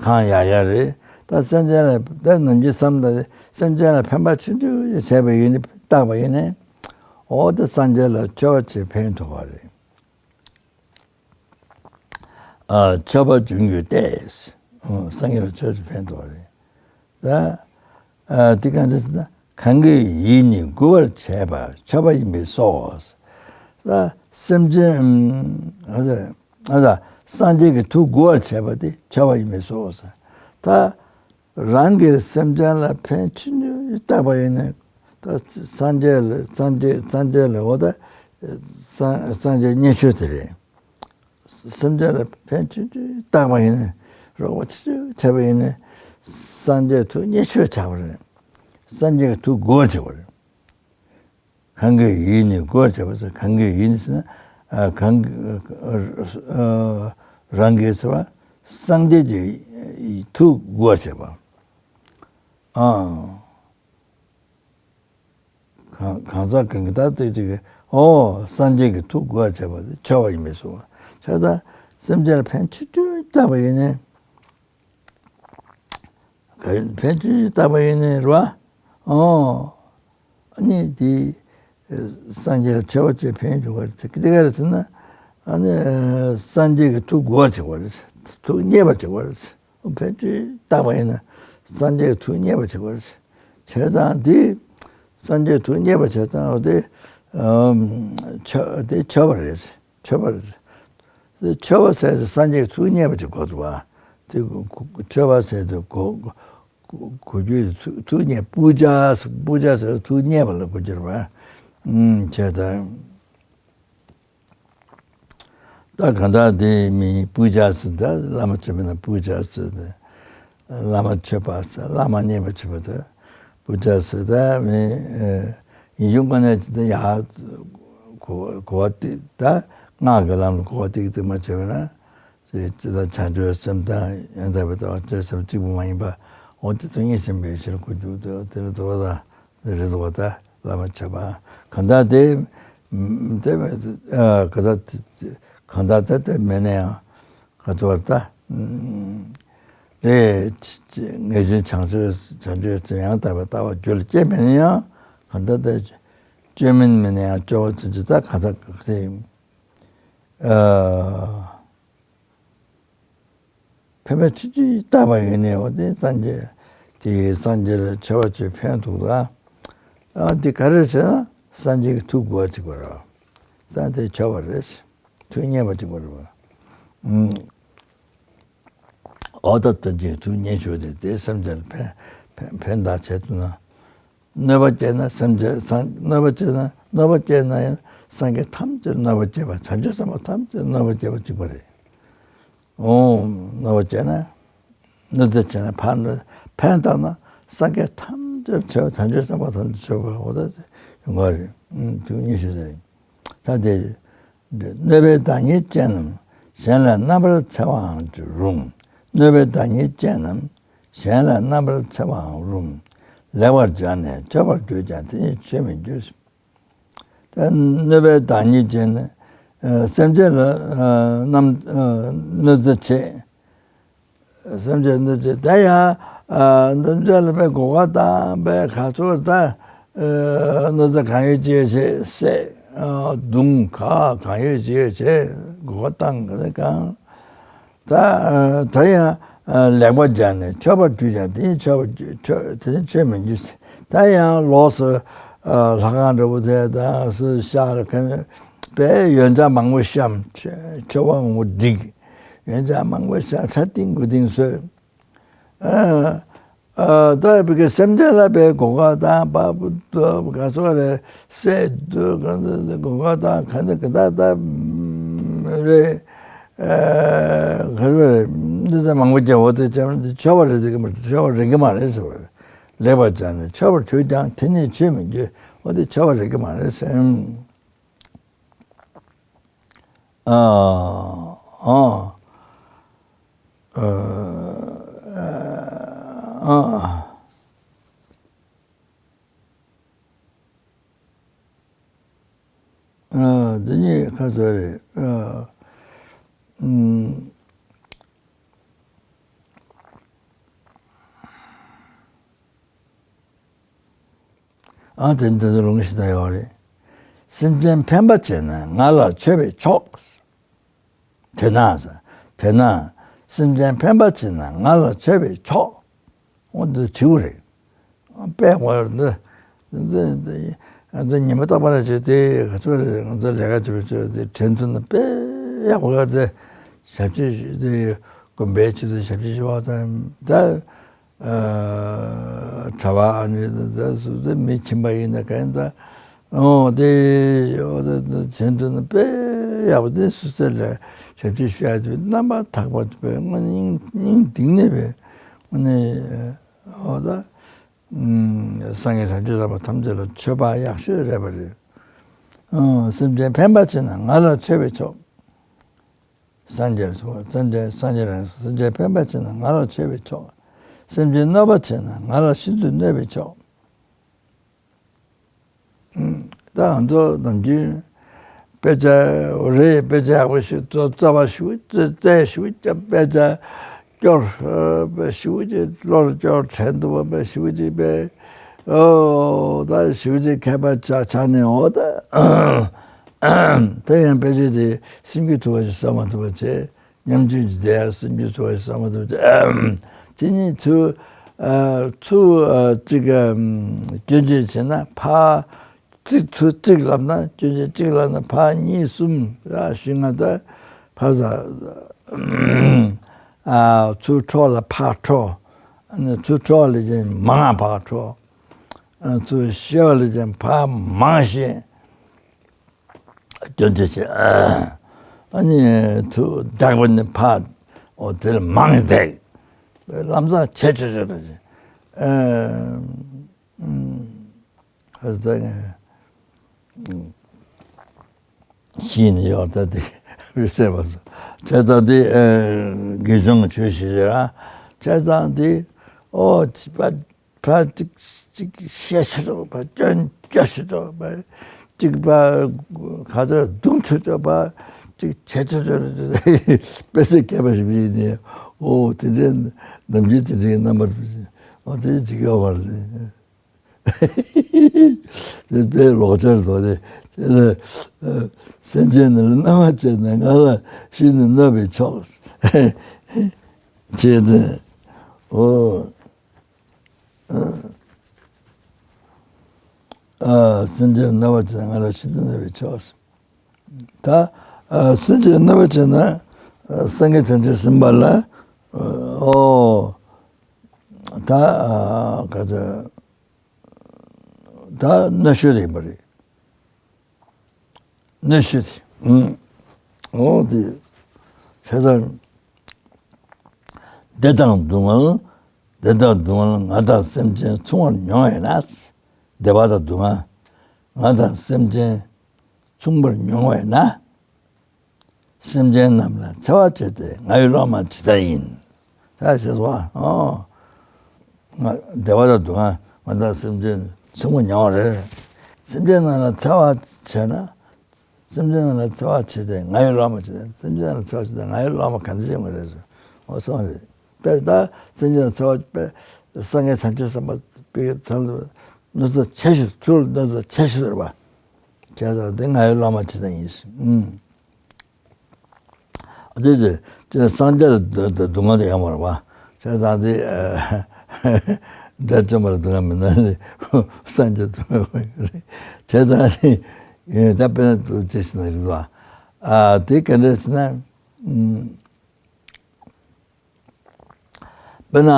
གང་ཡག་ཡག་རེད། ད་སེམས་ཅན་ལ་ད་ནམ་རྒྱུན་བསམ་ད་སེམས་ཅན་ལ་ཕན་པ་ཆུང་ཆུང་བྱས་པ་ཡིན་ན་བཏགས་པ་ཡིན་ན། འོ་དེ་སངས་རྒྱས་ལ་མཆོད་པ་བྱེད་ཕན་ཐོགས་པ་རེད། ཨ་མཆོད་པ་འབྱུང་འགྱུར་ཏེ། ཨ་སངས་རྒྱས་ལ་མཆོད་པ་ཕན་ཐོགས་རེད། ད་ཨ་དེ་གང་འདྲ་ཟེར་ན། གང་གི་ཡིད་ནི་མགུ་བར་བྱེད་པ་མཆོད་པ་ཡིན་པས་སོ། ད་སེམས་ཅན་ཨ་ད་ཨ་ད་སངས་རྒྱས་ཀྱི་ཐུགས་མགུ་བར་བྱེད་པ་དེ་མཆོད་པ་ཡིན་པས་སོ། ད་རང་གི་སེམས་ཅན་ལ་ཕན་ཆུང་ཆུང་བཏགས་པ་ཡིན་ན། ད་སངས་རྒྱས་ལ་སངས་རྒྱས་སངས་རྒྱས་ལ་འོ་ད་སངས་སངས་རྒྱས་མཉེས་མཆོད་དེ་རེད། སེམས་ཅན་ལ་ཕན་ཆུང་ཆུང་བཏགས་པ་ཡིན་ན། རོགས་པ་ཆུང་ཆུང་བྱས་པ་ཡིན་ན། སངས་རྒྱས་ཐུགས་མཉེས་མཆོད་བྱ་བ་རེད། སངས་རྒྱས་ཀྱི་ཐུགས་མགུ་བར་བྱེད་པ་རེད། གང་གི་ཡིད་ནི་མགུ་བར་བྱེད་པ་ཟེར། གང་གི་ཡིད་ནི་ཟེར་ན། ཨ་གང་གི་ཨ་རང་གི་ཟེར་བ། སངས་རྒྱས་ཀྱི་ཐུགས་མགུ་བར་བྱེད་པ། ཨ། གང་གང་ཟག་གང་གི་ད་ལྟ་ཅིག་གིས་ཨོ་སངས་རྒྱས་ཀྱི་ཐུགས་མགུ་བར་བྱེད་པ་དེ་མཆོད་པ་ཡིན་པས་སོ། བྱས་ཙང་སེམས་ཅན་ལ་ཕན་ཆུང་ཆུང་བཏགས་པ་ཡིན་ན། ག་ཕན་ཆུང་ཆུང་བཏགས་པ་ཡིན་ན་རེད་བ། ཨོ་ཨ་ནི་དེ་སངས་རྒྱས་ལ་མཆོད་པ་བྱེད་ཕན་ཡོན་ཡོད་པ་རེད། དེ་ག་རེ་ཟེར་ན། ཨ་ནི་སངས་རྒྱས་ཀྱི་ཐུགས་མགུ་བར་བྱེད་པ་རེད། ཐུགས་མཉེས་པར་བྱེད་པ་རེད། ཕན་ཆུང་བཏགས་པ་ཡིན་ན་སངས་རྒྱས་ཐུགས་མཉེས་པར་བྱེད་པར་བྱས་ཙང་། དེ་སངས་རྒྱས་ཐུགས་མཉེས་པར་བྱས་ཙང་། དེ་ཨམ་མཆོད་དེ་མཆོད་པ་རེད། མཆོད་པ་རེད། དེ་མཆོད་པ་ཟེར་དེ་སངས་རྒྱས་ཐུགས་མཉེས་པ་ཅིག་གོ་འདུག་བ། དེ་མཆོད་པ་ཟེར་དེ་གོ་གོ་གོ་རྒྱུ་ཐུགས་ཐུགས་མཉེས། པུ་ཇ་པུ་ཇ་ཟེར་ཐུགས་མཉེས་པ་ལ་གོ་རྒྱུ་རེད་བ། ཨམ་བྱས་ཙང་། ད་གང་ལྟར་དེ་མི་པུ་ཇ་ཟེར། ད་བླ་མ་མཆོད་པ་ན་པུ་ཇ་ཟེར། ད་བླ་མ་མཆོད་པ་ཟེར། བླ་མ་མཉེས་པ་མཆོད་པ་དེ་པུ་ཇ་ཟེར། ད་མི་ཨེ་ཡིད་འབྱུང་དངོས་གནས་ཅིག་ད་ཡར་གོ་གོ་བ་ཏིག་ད་སྔགས་ཀྱི་ལམ་ལ་གོ་བ་ཏིག་ཏིག་མ་བྱས་པ་ན། ཅི་ཅི་ད་བྱང་ཆུབ་སེམས་དང་ཡང་དག་པའི་ལྟ་བ་སྤྱོད་སེམས་གཅིག་པུ་མ་ཡིན་པ། འོ་དེ་དོན་གཉིས་ཟིན་པའི་ཕྱིར་གོ་རྒྱུ་དེ་དེ་ལ་དོ་བ་དང་། རེད་འདུག་བ། ད་བླ་མ་མཆོད་པ་གང་ལྟར་དེ་དེ་གང་ལྟར་གང་ལྟར་དེ་དེ་མེད་ན་ཡང་ག་ཚོད་བར་ད་རེད། ངེས་འབྱུང་བྱང་ཆུབ་བྱང་ཆུབ་སེམས་ཡང་དག་པའི་ལྟ་བ་རྒྱུད་ལ་སྐྱེས་མེད་ན་ཡང་། གང་ལྟར་དེ་བཅོས་མིན་མིན་ན་ཡང་སྐྱོ་བ་ཚུན་ཆད་ད་གང་ལྟར་ག་ཚོད་ཡིན། ཨ། ཕན་པ་ཆུང་ཆུང་བཏགས་པ་ཡིན་ནའི་འོ་དེ་སངས་རྒྱས་དེ་སངས་རྒྱས་ལ་མཆོད་པ་བྱེད་ཕན་ཐོགས་ད། ཨ་དེ་ག་རེ་ཟེར་ན་སངས་རྒྱས་ཀྱི་ཐུགས་མགུ་བ་གཅིག་པ་རེད། སངས་རྒྱས་མཆོད་པ་རེད། ཐུགས་མཉེས་པ་གཅིག་པ་རེད་བ། ཨུམ། འོ་ད་དོན་གྱི་ཐུགས་མཉེས་མཆོད་དེ་དེ་སེམས་ཅན་ལ་ཕན་ཕན་ཕན་བཏགས་བྱེད་ཐུབ་ན། གནོད་པ་སྐྱེལ་ན་སེམས་ཅན་སངས་གནོད་པ་སྐྱེལ་ན་གནོད་པ་སྐྱེལ་ན་ཡང་སངས་རྒྱས་ཐམས་ཅད་གནོད་པ་སྐྱེལ་བ། བྱང་ཆུབ་སེམས་དཔའ་ཐམས་ཅད་གནོད་པ་སྐྱེལ་བ་གཅིག་པ་རེད། འོ། གནོད་པ་བྱས་ན། གནོད་འཚེ་བྱས་ན་ཕར་གནོད། ཕན་བཏགས་ན་སངས་རྒྱས་ཐམས་ཅད་མཆོད་པ། བྱང་ཆུབ་སེམས་དཔའ་ཐམས་ཅད་མཆོད་པ། འོ་ད་ཡོང་ག་རེད། ཨུམ་དུས་ཉི་ཤུ་ཟེར། ད་དེ། གནོད་པའི་བདག་ཉིད་ཅན་རྣམས། གཞན་ལ་རྣམ་པར་འཚེ་བའང་རུང་། གནོད་པའི་བདག་ཉིད་ཅན་རྣམས། གཞན་ལ་རྣམ་པར་འཚེ་བའང་རུང་། ལེགས་པར་སྦྱར་ནས་མཆོད་པར་གྱུར་ཀྱང་། དེ་ཉིད་མཆོད་མི་འགྱུར། ད་གནོད་པའི་བདག་ཉིད་ཅན། ཨ་སེམས་ཅན་ལ་ཨ་རྣམ་ཨ་གནོད་འཚེ་བྱེད། སེམས་ཅན་གནོད་འཚེ་ད་ཡང་ཨ་གནོད་འཚེ་ལ་དཔེ་གོ་བ་དང་དཔེ་ག་ཚོད་ད་ཨ་གནོད་འཚེ་གང་ཡོད་ཅི་ཡོད་བྱེད། བསད་ཨ་རྡུང་ག་གང་ཡོད་ཅི་ཡོད་བྱེད། གོ་བ་བཏང་ག་ཚོད་གང་། ད་ཨ་ད་ཡང་ཨ་ལེགས་པར་སྦྱར་ནས་མཆོད་པར་གྱུར་ཀྱང་། དེ་ནི་མཆོད་པ་མཆོད་དེ་ནི་མཆོད་མི་འགྱུར། ད་ཡང་ལོགས་སུ་ ལྷ་ཁང་འདྲ་པོ་དེ་དང་སུ་ཤར་ག་ནས་དཔེ་ཡོན་ཆབ་མང་པོ་བཤམས། མཆོད་པ་མང་པོ་བསྒྲིགས། ཡོན་ཆབ་མང་པོ་བཤམས། ཁྲ་ཏིང་དགུ་ཏིང་བཟོས། ཨ། ཨ། ད་བི་གའི་སེམས་ཅན་ལ་བའི་གོ་སྐབས་དང་པ་པུ་ཏོ་ག་ཚོད་རེད་སེ་དུ་ག་ཚོད་གོ་སྐབས་དང་ག་ནི་ག་ད་ད་རེད། ཨ། ག་ཚོད་རེད་འདི་ཚོ་མང་པོ་རྒྱབ་འོ་དེ་ཅང་འདི་ཆོག་པ་རེད་ཟེར་གི་མ་རེད། ཆོག་པ་རེད་གི་མ་རེད་ཟེར་བ་རེད། ལེགས་པར་སྦྱངས་ནས་ཆོག་པར་གྱུར་ཀྱང་དེ་ནི་ཆོས་མི་འགྱུར། འོ་དེ་ཆོག་པ་རེད་གི་མ་རེད་ཟེར། ཨ། ཨ། ཨ། ཨ། ཨ། འདི་གཉིས་ཁ་ཚོད་རེད། ཨ། ཨུམ། ཨ། དེ་འདི་ཚོ་ལུང་ཞིག་ད་ཡོད་རེད། སེམས་ཅན་ཕན་པ་བྱེད་ན་ང་ལ་མཆོད་པས་ཆོག། དེས་ན། དེས་ན། སེམས་ཅན་ཕན་པ་བྱེད་ན་ང་ལ་མཆོད་པས་ཆོག། འོ་འདི་བྱིའུ་རེད། དཔེ་ཡག་པོ་ཡོད་འདི། འདི་འདི་འདི་ཉི་མ་རྟག་པར་བྱེད་དེ་ག་ཚོད་རེད། ང་ཚོ་ལས་ཀ་བྱེད་པའི་ཚོད་དེ་དྲན་ཐུབ་ན་དཔེ་ཡག་པོ་ཡོད་དེ། ཞབས་ཕྱི་ཞུ་དེ་དགོན་པའི་ཆེད་དུ་ཞབས་ཕྱི་ཞུ་བ་དང་ད། ཨ། གྲྭ་པ་ཨ་ནི་ད་སུ་དེ་མི་ཁྱིམ་པ་ཡིན་ན་ག་ཡིན་ད། འོ་དེ་འོ་དེ་དེ་བྱེད་འདུག་ན་དཔེ་ཡག་པོ་དེ་སུ་ཚེ་ལ་ཞབས་ཕྱི་ཞུ་ཡ་དེ་རྣམ་པར་དག་པ་དེ་དཔེ་དངོས་སྙིང་སྙིང་གཏིང་ནས་དཔེ་དངོས་གནས་འོ་ད་སངས་རྒྱས་བྱང་ཆུབ་སེམས་དཔའ་ཐམས་ཅད་ལ་མཆོད་པ་ཡག་ཤོས་རེད་པ་རེད། ཨ། སེམས་ཅན་ཕན་པ་བྱེད་ན་ང་ལ་མཆོད་པས་ཆོག། སངས་རྒྱས་སོ། སངས་རྒྱས་སངས་རྒྱས་རང་སེམས་ཅན་ཕན་པ་བྱེད་ན་ང་ལ་མཆོད་པས་ཆོག། སེམས་ཅན་གནོད་པ་བྱེད་ན་ང་ལ་ཤིན་ཏུ་གནོད་པས་ཆོག། ད་ང་ཚོ་ནམ་རྒྱུན་དཔེ་ཆ་རེད། དཔེ་ཆ་ཡག་པོ་ཞིག་རྩོ་རྩོམ་པ་ཞིག་རྩེ་རྩེ་ཞིག་དཔེ་ཆ་སྐྱོར་པ་ཞིག་ཅིག་བློར་སྐྱོར་དྲན་འདུག་པ་ཞིག་ཅིག་པས། ཨོ་ད་ཞིག་ཅིག་མཁས་པ་ཆགས་ཆགས་ནས་འོ་ད། དེ་ཡང་དཔེ་ཆ་དེ་སེམས་རྒྱུད་ཐུབ་པ་ཞིག་བསམ་མ་ཐུབ་པ་བྱས། ཉམ་ཆུང་གི་དེ་ཡང་སེམས་རྒྱུད་ཐུབ་པ་ཞིག་བསམ་མ་ཐུབ་པ་བྱས། དེ་གཉིས་ཚུར་ཚུར་གཅིག་སྐྱོན་བརྗོད་བྱས་ན་ཕར་གཅིག་ཚུར་གཅིག་ལབ་ན་སྐྱོན་བརྗོད་གཅིག་ལབ་ན་ཕར་གཉིས་གསུམ་ར་བཞི་ལྔ་ད་ཕར་ཚུར་འཕྲོ་ལ་ཕར་འཕྲོ། ཚུར་འཕྲོ་ལ་ཀྱང་མང་ལ་ཕར་འཕྲོ། ཚུར་བཤད་པ་ལ་ཀྱང་ཕར་མང་བཤད། སྐྱོན་བརྗོད་བྱེད། ཨ་ནི་ཐུགས་དག་པ་ནི་ཕར་འོ་དེར་མང་དེ་ལམ་སང་བྱེད་ཆོག་ཆོག་རེད། ཨ་ཟེར་ནས་ཤེས་ནས་ཡོད་ད་དེ་བྱས་པ་བྱས་ཙང་དེ་དགེ་སྦྱོང་གི་ཆོས་ཤིག་རེད། བྱས་ཙང་དེ་ཨོ་ཕ་གཅིག་གཅིག་བཤད་ཆོག་ཆོག་པ། སྐྱོན་སྐྱོན་ཆོག་ཆོག་པ། གཅིག་པ་ག་ཚོད་རྡུང་ཆོག་ཆོག་པ། གཅིག་བྱེད་ཆོག་ཆོག་དཔེ་ཆ་མཁས་པ་ཞིག་ཡིན་ནས། ཨོ་དེ་འདྲའི་ནམ་རྒྱུན་དེ་འདྲའི་རྣམ་པར་ཨོ་དེ་འགྲིག་ཡོད་པ་རེད། དེ་དཔེ་ལོག་ཆར་དོ་དེ་དེ་ལ་སེམས་ཅན་ནི་སྣང་བ་བྱས་ནས་ང་ལ་ཤིན་ཏུ་གནོད་པས་ཆོག་ཅེས་ཏེ། ཨོ། ཨ། སེམས་ཅན་རྣམ་པ་ཅན་ང་ལ་ཤིན་ཏུ་གནོད་པས་ཆོག། ད་ཨ་སེམས་ཅན་རྣམ་པ་ཅན་ན་སངས་རྒྱས་བྱང་ཆུབ་སེམས་དཔའ་ལ་ཨོ་ད་ཨ་ག་ཚོད་ད་གནོད་ཤོས་དེ་ཡིན་པ་རེད། གནོད་ཤོས་དེ། ཨོ་དེ་བྱས་ཙང་བདེ་དང་སྡུག་བསྔལ། བདེ་དང་སྡུག་བསྔལ་ང་དང་སེམས་ཅན་མཚུངས་པར་མྱོང་བས་ན། བདེ་བ་དང་སྡུག་བསྔལ་ང་དང་སེམས་ཅན་མཚུངས་པར་མྱོང་བས་ན། སེམས་ཅན་རྣམས་ལ་འཚེ་བ་བྱེད་དེ་ང་ཡི་སློབ་མ་ཇི་ལྟར་ཡིན། ད་ཞེས་སོ། ཨོ། ང་བདེ་བ་དང་སྡུག་བསྔལ་ང་དང་སེམས་ཅན་མཚུངས་པར་མྱོང་བ་རེད། སེམས་ཅན་རྣམས་ལ་འཚེ་བ་བྱས་ན། སེམས་ཅན་རྣམས་ལ་འཚེ་བ་བྱེད་དེ་ང་ཡི་སློབ་མ་བྱེད་དེ། སེམས་ཅན་རྣམས་ལ་འཚེ་བ་བྱེད་དེ་ང་ཡི་སློབ་མ་ག་འདྲ་བྱེད་དགོས་རེད་ཟེར། འོ་སོང་རེད། དཔེར་ད་སེམས་ཅན་རྣམས་ལ་འཚེ་བ་དཔེ་སངས་རྒྱས་བྱང་ཆུབ་སེམས་དཔའ་དཔེ་ཐལ་གནོད་འཚེ་ཆེ་ཤོས་ཐུགས་ལ་གནོད་འཚེ་ཆེ་ཤོས་རེད་པ། བྱས་ཙང་དེ་ང་ཡི་སློབ་མ་བྱེད་དེ་ཡིན་ཟེར། ཨུམ། དེ་དེ་དེ་སངས་རྒྱས་ལ་སྡུག་བསྔལ་དེ་ཡོང་བ་རེད་པ། བྱས་ཙང་དེ་ཨ་ དགྲ་བཅོམ་པར་འདོད་པ་མིན་ན་སངས་རྒྱས་འདོད་པ་ཡོད་རེད། བྱས་ཙང་ནི་ད་དཔེར་ན་དུ་ཅི་ཞིག་ན་རིག་པ། ཨ་དེ་ག་འདྲ་ཞིག་ན། དཔེར་ན།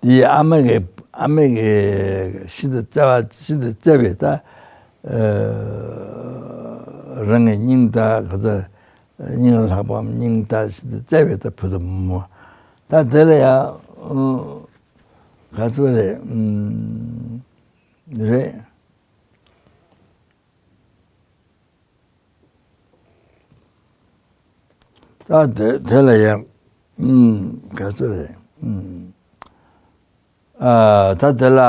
དེའི་ཨ་མ་གི་ཨ་མ་གི་ཤིན་ཏུ་བརྩེ་བ་ཤིན་ཏུ་བརྩེ་བའི་ད། རང་གི་སྙིང་ད་ག་ཚ་སྙིང་ལ་ལྷག་པའམ་སྙིང་ད་ཤིན་ཏུ་བརྩེ་བའི་ད་བུ་དང་བུ་མོ། ད་དེ་ལ་ཡང་ག་ཚོད་རེད། རེད། ད་དེ་དེ་ལ་ཡང་ཨུམ་ག་ཚོད་རེད། ཨུམ་ཨ་ད་དེ་ལ་ཨ་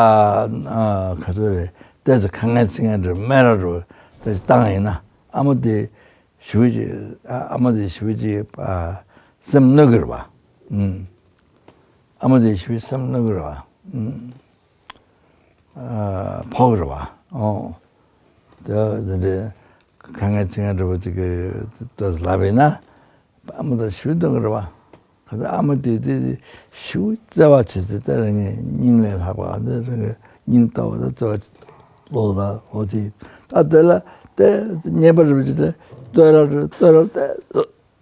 ག་ཚོད་རེད། ཏོག་ཙམ་ཁ་ངན་ཚིག་ངན་འདྲ་སྨད་ར་འདྲ་ཏོག་ཙམ་བཏང་ཡིན་ན་ཨ་མ་དེ་ཞེ་པོ་ཅིག་ཨ་ཨ་མ་དེ་ཞེ་པོ་ཅིག་ཨ་སེམས་གནོད་ཀྱི་རེད་པ། ཨུམ་ཨ་མ་དེ་ཞེ་པོ་ཅིག་སེམས་གནོད་ཀྱི་རེད་པ། ཨུམ། ཕོག་རེད་པ། ཨོ། དེ་དེ་འདྲའི་ཁ་ངན་ཚིག་ངན་འདྲ་པོ་ཅིག་གི་ལབ་པས་ན་ཨ་མ་དང་ཞུ་འདོད་ཀྱི་རེད་པ། ག་ཚོད་ཨ་མ་དེ་དེ་ཞུ་བརྩེ་བ་བྱེད་ཚེ་ད་རང་གི་སྙིང་ལས་ལྷག་པ་འདི་རང་གི་སྙིང་ལྟ་བུ་ད་བརྩེ་བ་ལོག་ལ་འོ་དེ་ད་དེ་ལ་དེ་བརྙས་པ་རེད་པ་ཅིག་དེ་ལྟོས་ར་རེད་ལྟོས་ར་བལྟས།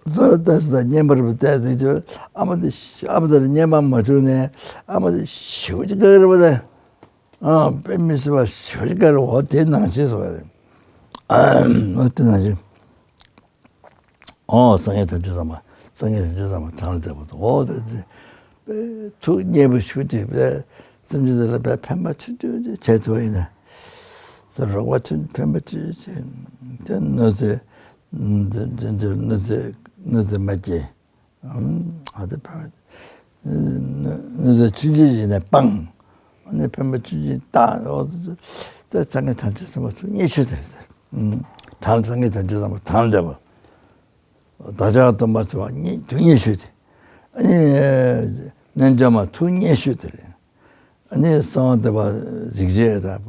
ལྟོས་ལྟོས་སུ་དང་བརྙས་པར་བལྟས་ཏེ་ཁྱོད་ཨ་མ་དེ་ཨ་མ་དེར་བརྙས་པ་མ་བྱུང་ནས་ཨ་མ་དེ་ཞེ་པོ་ཅིག་དགའ་གི་རེད་པ། དེ་ཨ་དཔེ་མི་སྲིད་པ་ཞེ་པོ་ཅིག་དགའ་གི་རེད། འོ་དེ་ནང་བཞིན་སོང་བ་རེད། འོ་དེ་ནང་བཞིན། ཨོ་སངས་རྒྱས་དལ་འབྱོར་བཟང་པོ། སངས་རྒྱས་དལ་འབྱོར་བཟང་པོ་གྲངས་ལས་འདས་པ་དང་། འོ་དེ་དེ་དཔེ་ཐུགས་མཉེས་པོ་ཞེ་པོ་ཅིག་དཔེ་སེམས་ཅན་དེ་ལ་དཔེ་ཕན་པ་ཆུང་ཆུང་ཅིག་བྱས་ཐུབ་པ་ཡིན་ན། རོགས་པ་ཆུང་ཕན་པ་ཆུང་ཆུང་བྱས་དེ་གནོད་འཚེ། འདི་འདི་འདི་གནོད་འཚེ་གནོད་འཚེ་མ་སྐྱེལ། ཨ་དེ་ཕན་གནོད་འཚེ་ཆུང་ཆུང་ཡིན་ན་སྤང་། ཨ་ནི་ཕན་པ་ཆུང་ཆུང་བཏང་། འོ་དེ་སངས་རྒྱས་དལ་འབྱོར་བཟང་པོ་ཐུགས་མཉེས་ཤོས་དེ་རེད། གྲངས་སངས་རྒྱས་དལ་འབྱོར་བཟང་པོ་གྲངས་ལས་འདས་པ། བདག་ཅག་སྟོན་པ་ཚོ་ཐུགས་མཉེས་ཤོས་དེ། ཨ་ནི་རྣལ་འབྱོར་མ་ཐུགས་མཉེས་ཤོས་དེ་རེད། ཨ་ནི་གསང་བ་འདུས་པ་རིག་བྱེད་དང་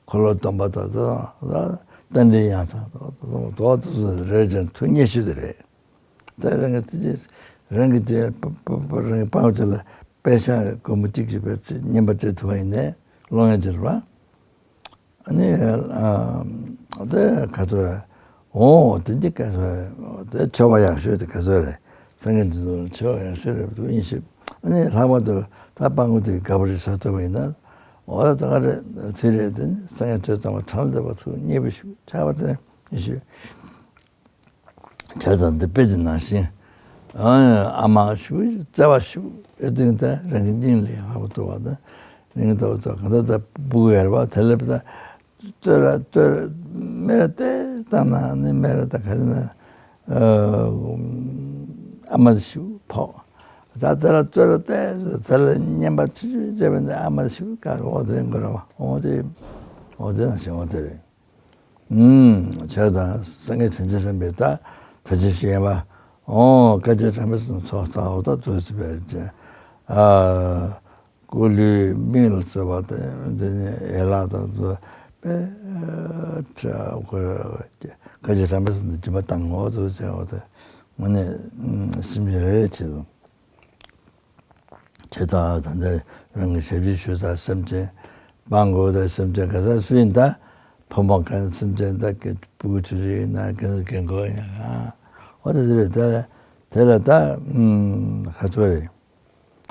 འཁོར་ལོ་སྡོམ་པ་དང་རྟ་མགྲིན་ཡང་ཚང་དང་དོ་དོ་སོ་རེ་རེ་ཅན་ཐུགས་མཉེས་ཤོས་དེ་རེད། ད་རང་གི་ཐུགས་རྗེ་རང་གི་དེ་པ་པ་པ་རང་གི་པང་ཅ་ལ་པད་ཤག་སྒོར་མོ་གཅིག་གཅིག་པའི་བསྙེན་པ་སྤྲད་ཐུབ་པ་ཡིན་ནའི་ཀློང་ཡངས་ཅིག་རེད་པ། ཨ་ནི་ཨ་དེ་ག་ཚོད་རེད། འོ་དེ་འདི་ག་ཚོད་རེད། དེ་ཆོ་ག་ཡག་ཤོས་དེ་ག་ཚོད་རེད། སངས་རྒྱས་འདི་ཚོ་ཆོ་ག་ཡག་ཤོས་རེད་འདུག་ཡིན་ཞིག་ཨ་ནི་ལྷག་པར་དུ་ད་སྤྲང་པོ་དེ་དགའ་པོ་རེ་བཟོ་ཐུབ་པ་ཡིན་ན། འོ་ད་ག་རེ་ཚེ་རེད་དེ་ནི་སངས་རྒྱས་དལ་འབྱོར་བཟང་པོ་གྲངས་ལས་འདས་པ་ཐུགས་མཉེས་པོ་ཞིག་ཆགས་པ་དེ་ཡིན་ཞིག་བྱས་ཙང་འདི་དཔེ་དེ་ནང་བཞིན། ཨ་མ་ཞུ་བརྩེ་བ་ཞུ་ཨེ་ཏིང་ད་རང་གི་སྙིང་ལས་ལྷག་པ་ཐུབ་པ་དང་། རིང་ཐུབ་པ་ཐུབ་གང་ལྟར་ད་སྤུ་གུ་ཡར་བ་དེ་ལས་ད་ལྟོས་ར་ལྟོས་ར་མེ་ར་ཏེ་བཏང་ན་ནི་མེ་ར་ད་ག་རེ་ན་ཨ་མ་ཞུ་ཕོག་ད་དེ་ལ་ལྟོས་ར་ཏེ་དེ་ལ་བརྙས་པ་ཆུ་ཆུ་བྱས་པ་ནི་ཨ་མ་ཞུ་ག་རེ་འོ་དེ་འགོ་ར་བ་འོ་དེ་འོ་དེ་ན་ཞེ་འོ་དེ་རེད། ཨུམ། བྱས་ཙང་སངས་རྒྱས་བྱང་ཆུབ་སེམས་དཔའི་ད་ད་ཅི་ཞིག་ཡིན་པ། ཨོ་བཀའ་བརྒྱད་གྲངས་མེད་གསུམ་ཚོགས་བསགས་པ་ད་ཐུགས་སྲིད་པའི་ཅན། ཨ་སྐུ་ལུས་མིག་ལ་གསོལ་བ་དང་དེ་ནས་ཡན་ལག་དང་དུ་པའི་ཁྲ་བཀོད་བཀའ་བརྒྱད་གྲངས་མེད་གསུམ་དུ་སྦྱིན་པ་བཏང་ངོ་ཐུགས་བྱས་པ་དང་དངོས་གནས་སེམས་ཅན་རེ་རེ་ཆེད་དུ། དེ་དག་ད་ལྟ་རང་གི་ཞབས་ཕྱི་ཞུ་ས་སེམས་ཅན་སྤང་དགོས་དང་སེམས་ཅན་ག་ས་སུ་ཡིན་ད། ཕོ་མོ་གང་སེམས་ཅན་ད་སྤུ་གུ་ཆུང་ཆུང་ཡིན་ན་གང་རྒན་གོག་ཡིན་ན་འོ་དེ་དེ་རེད་ད། དེ་ལ་ད་ཁ་ཚོད་རེད།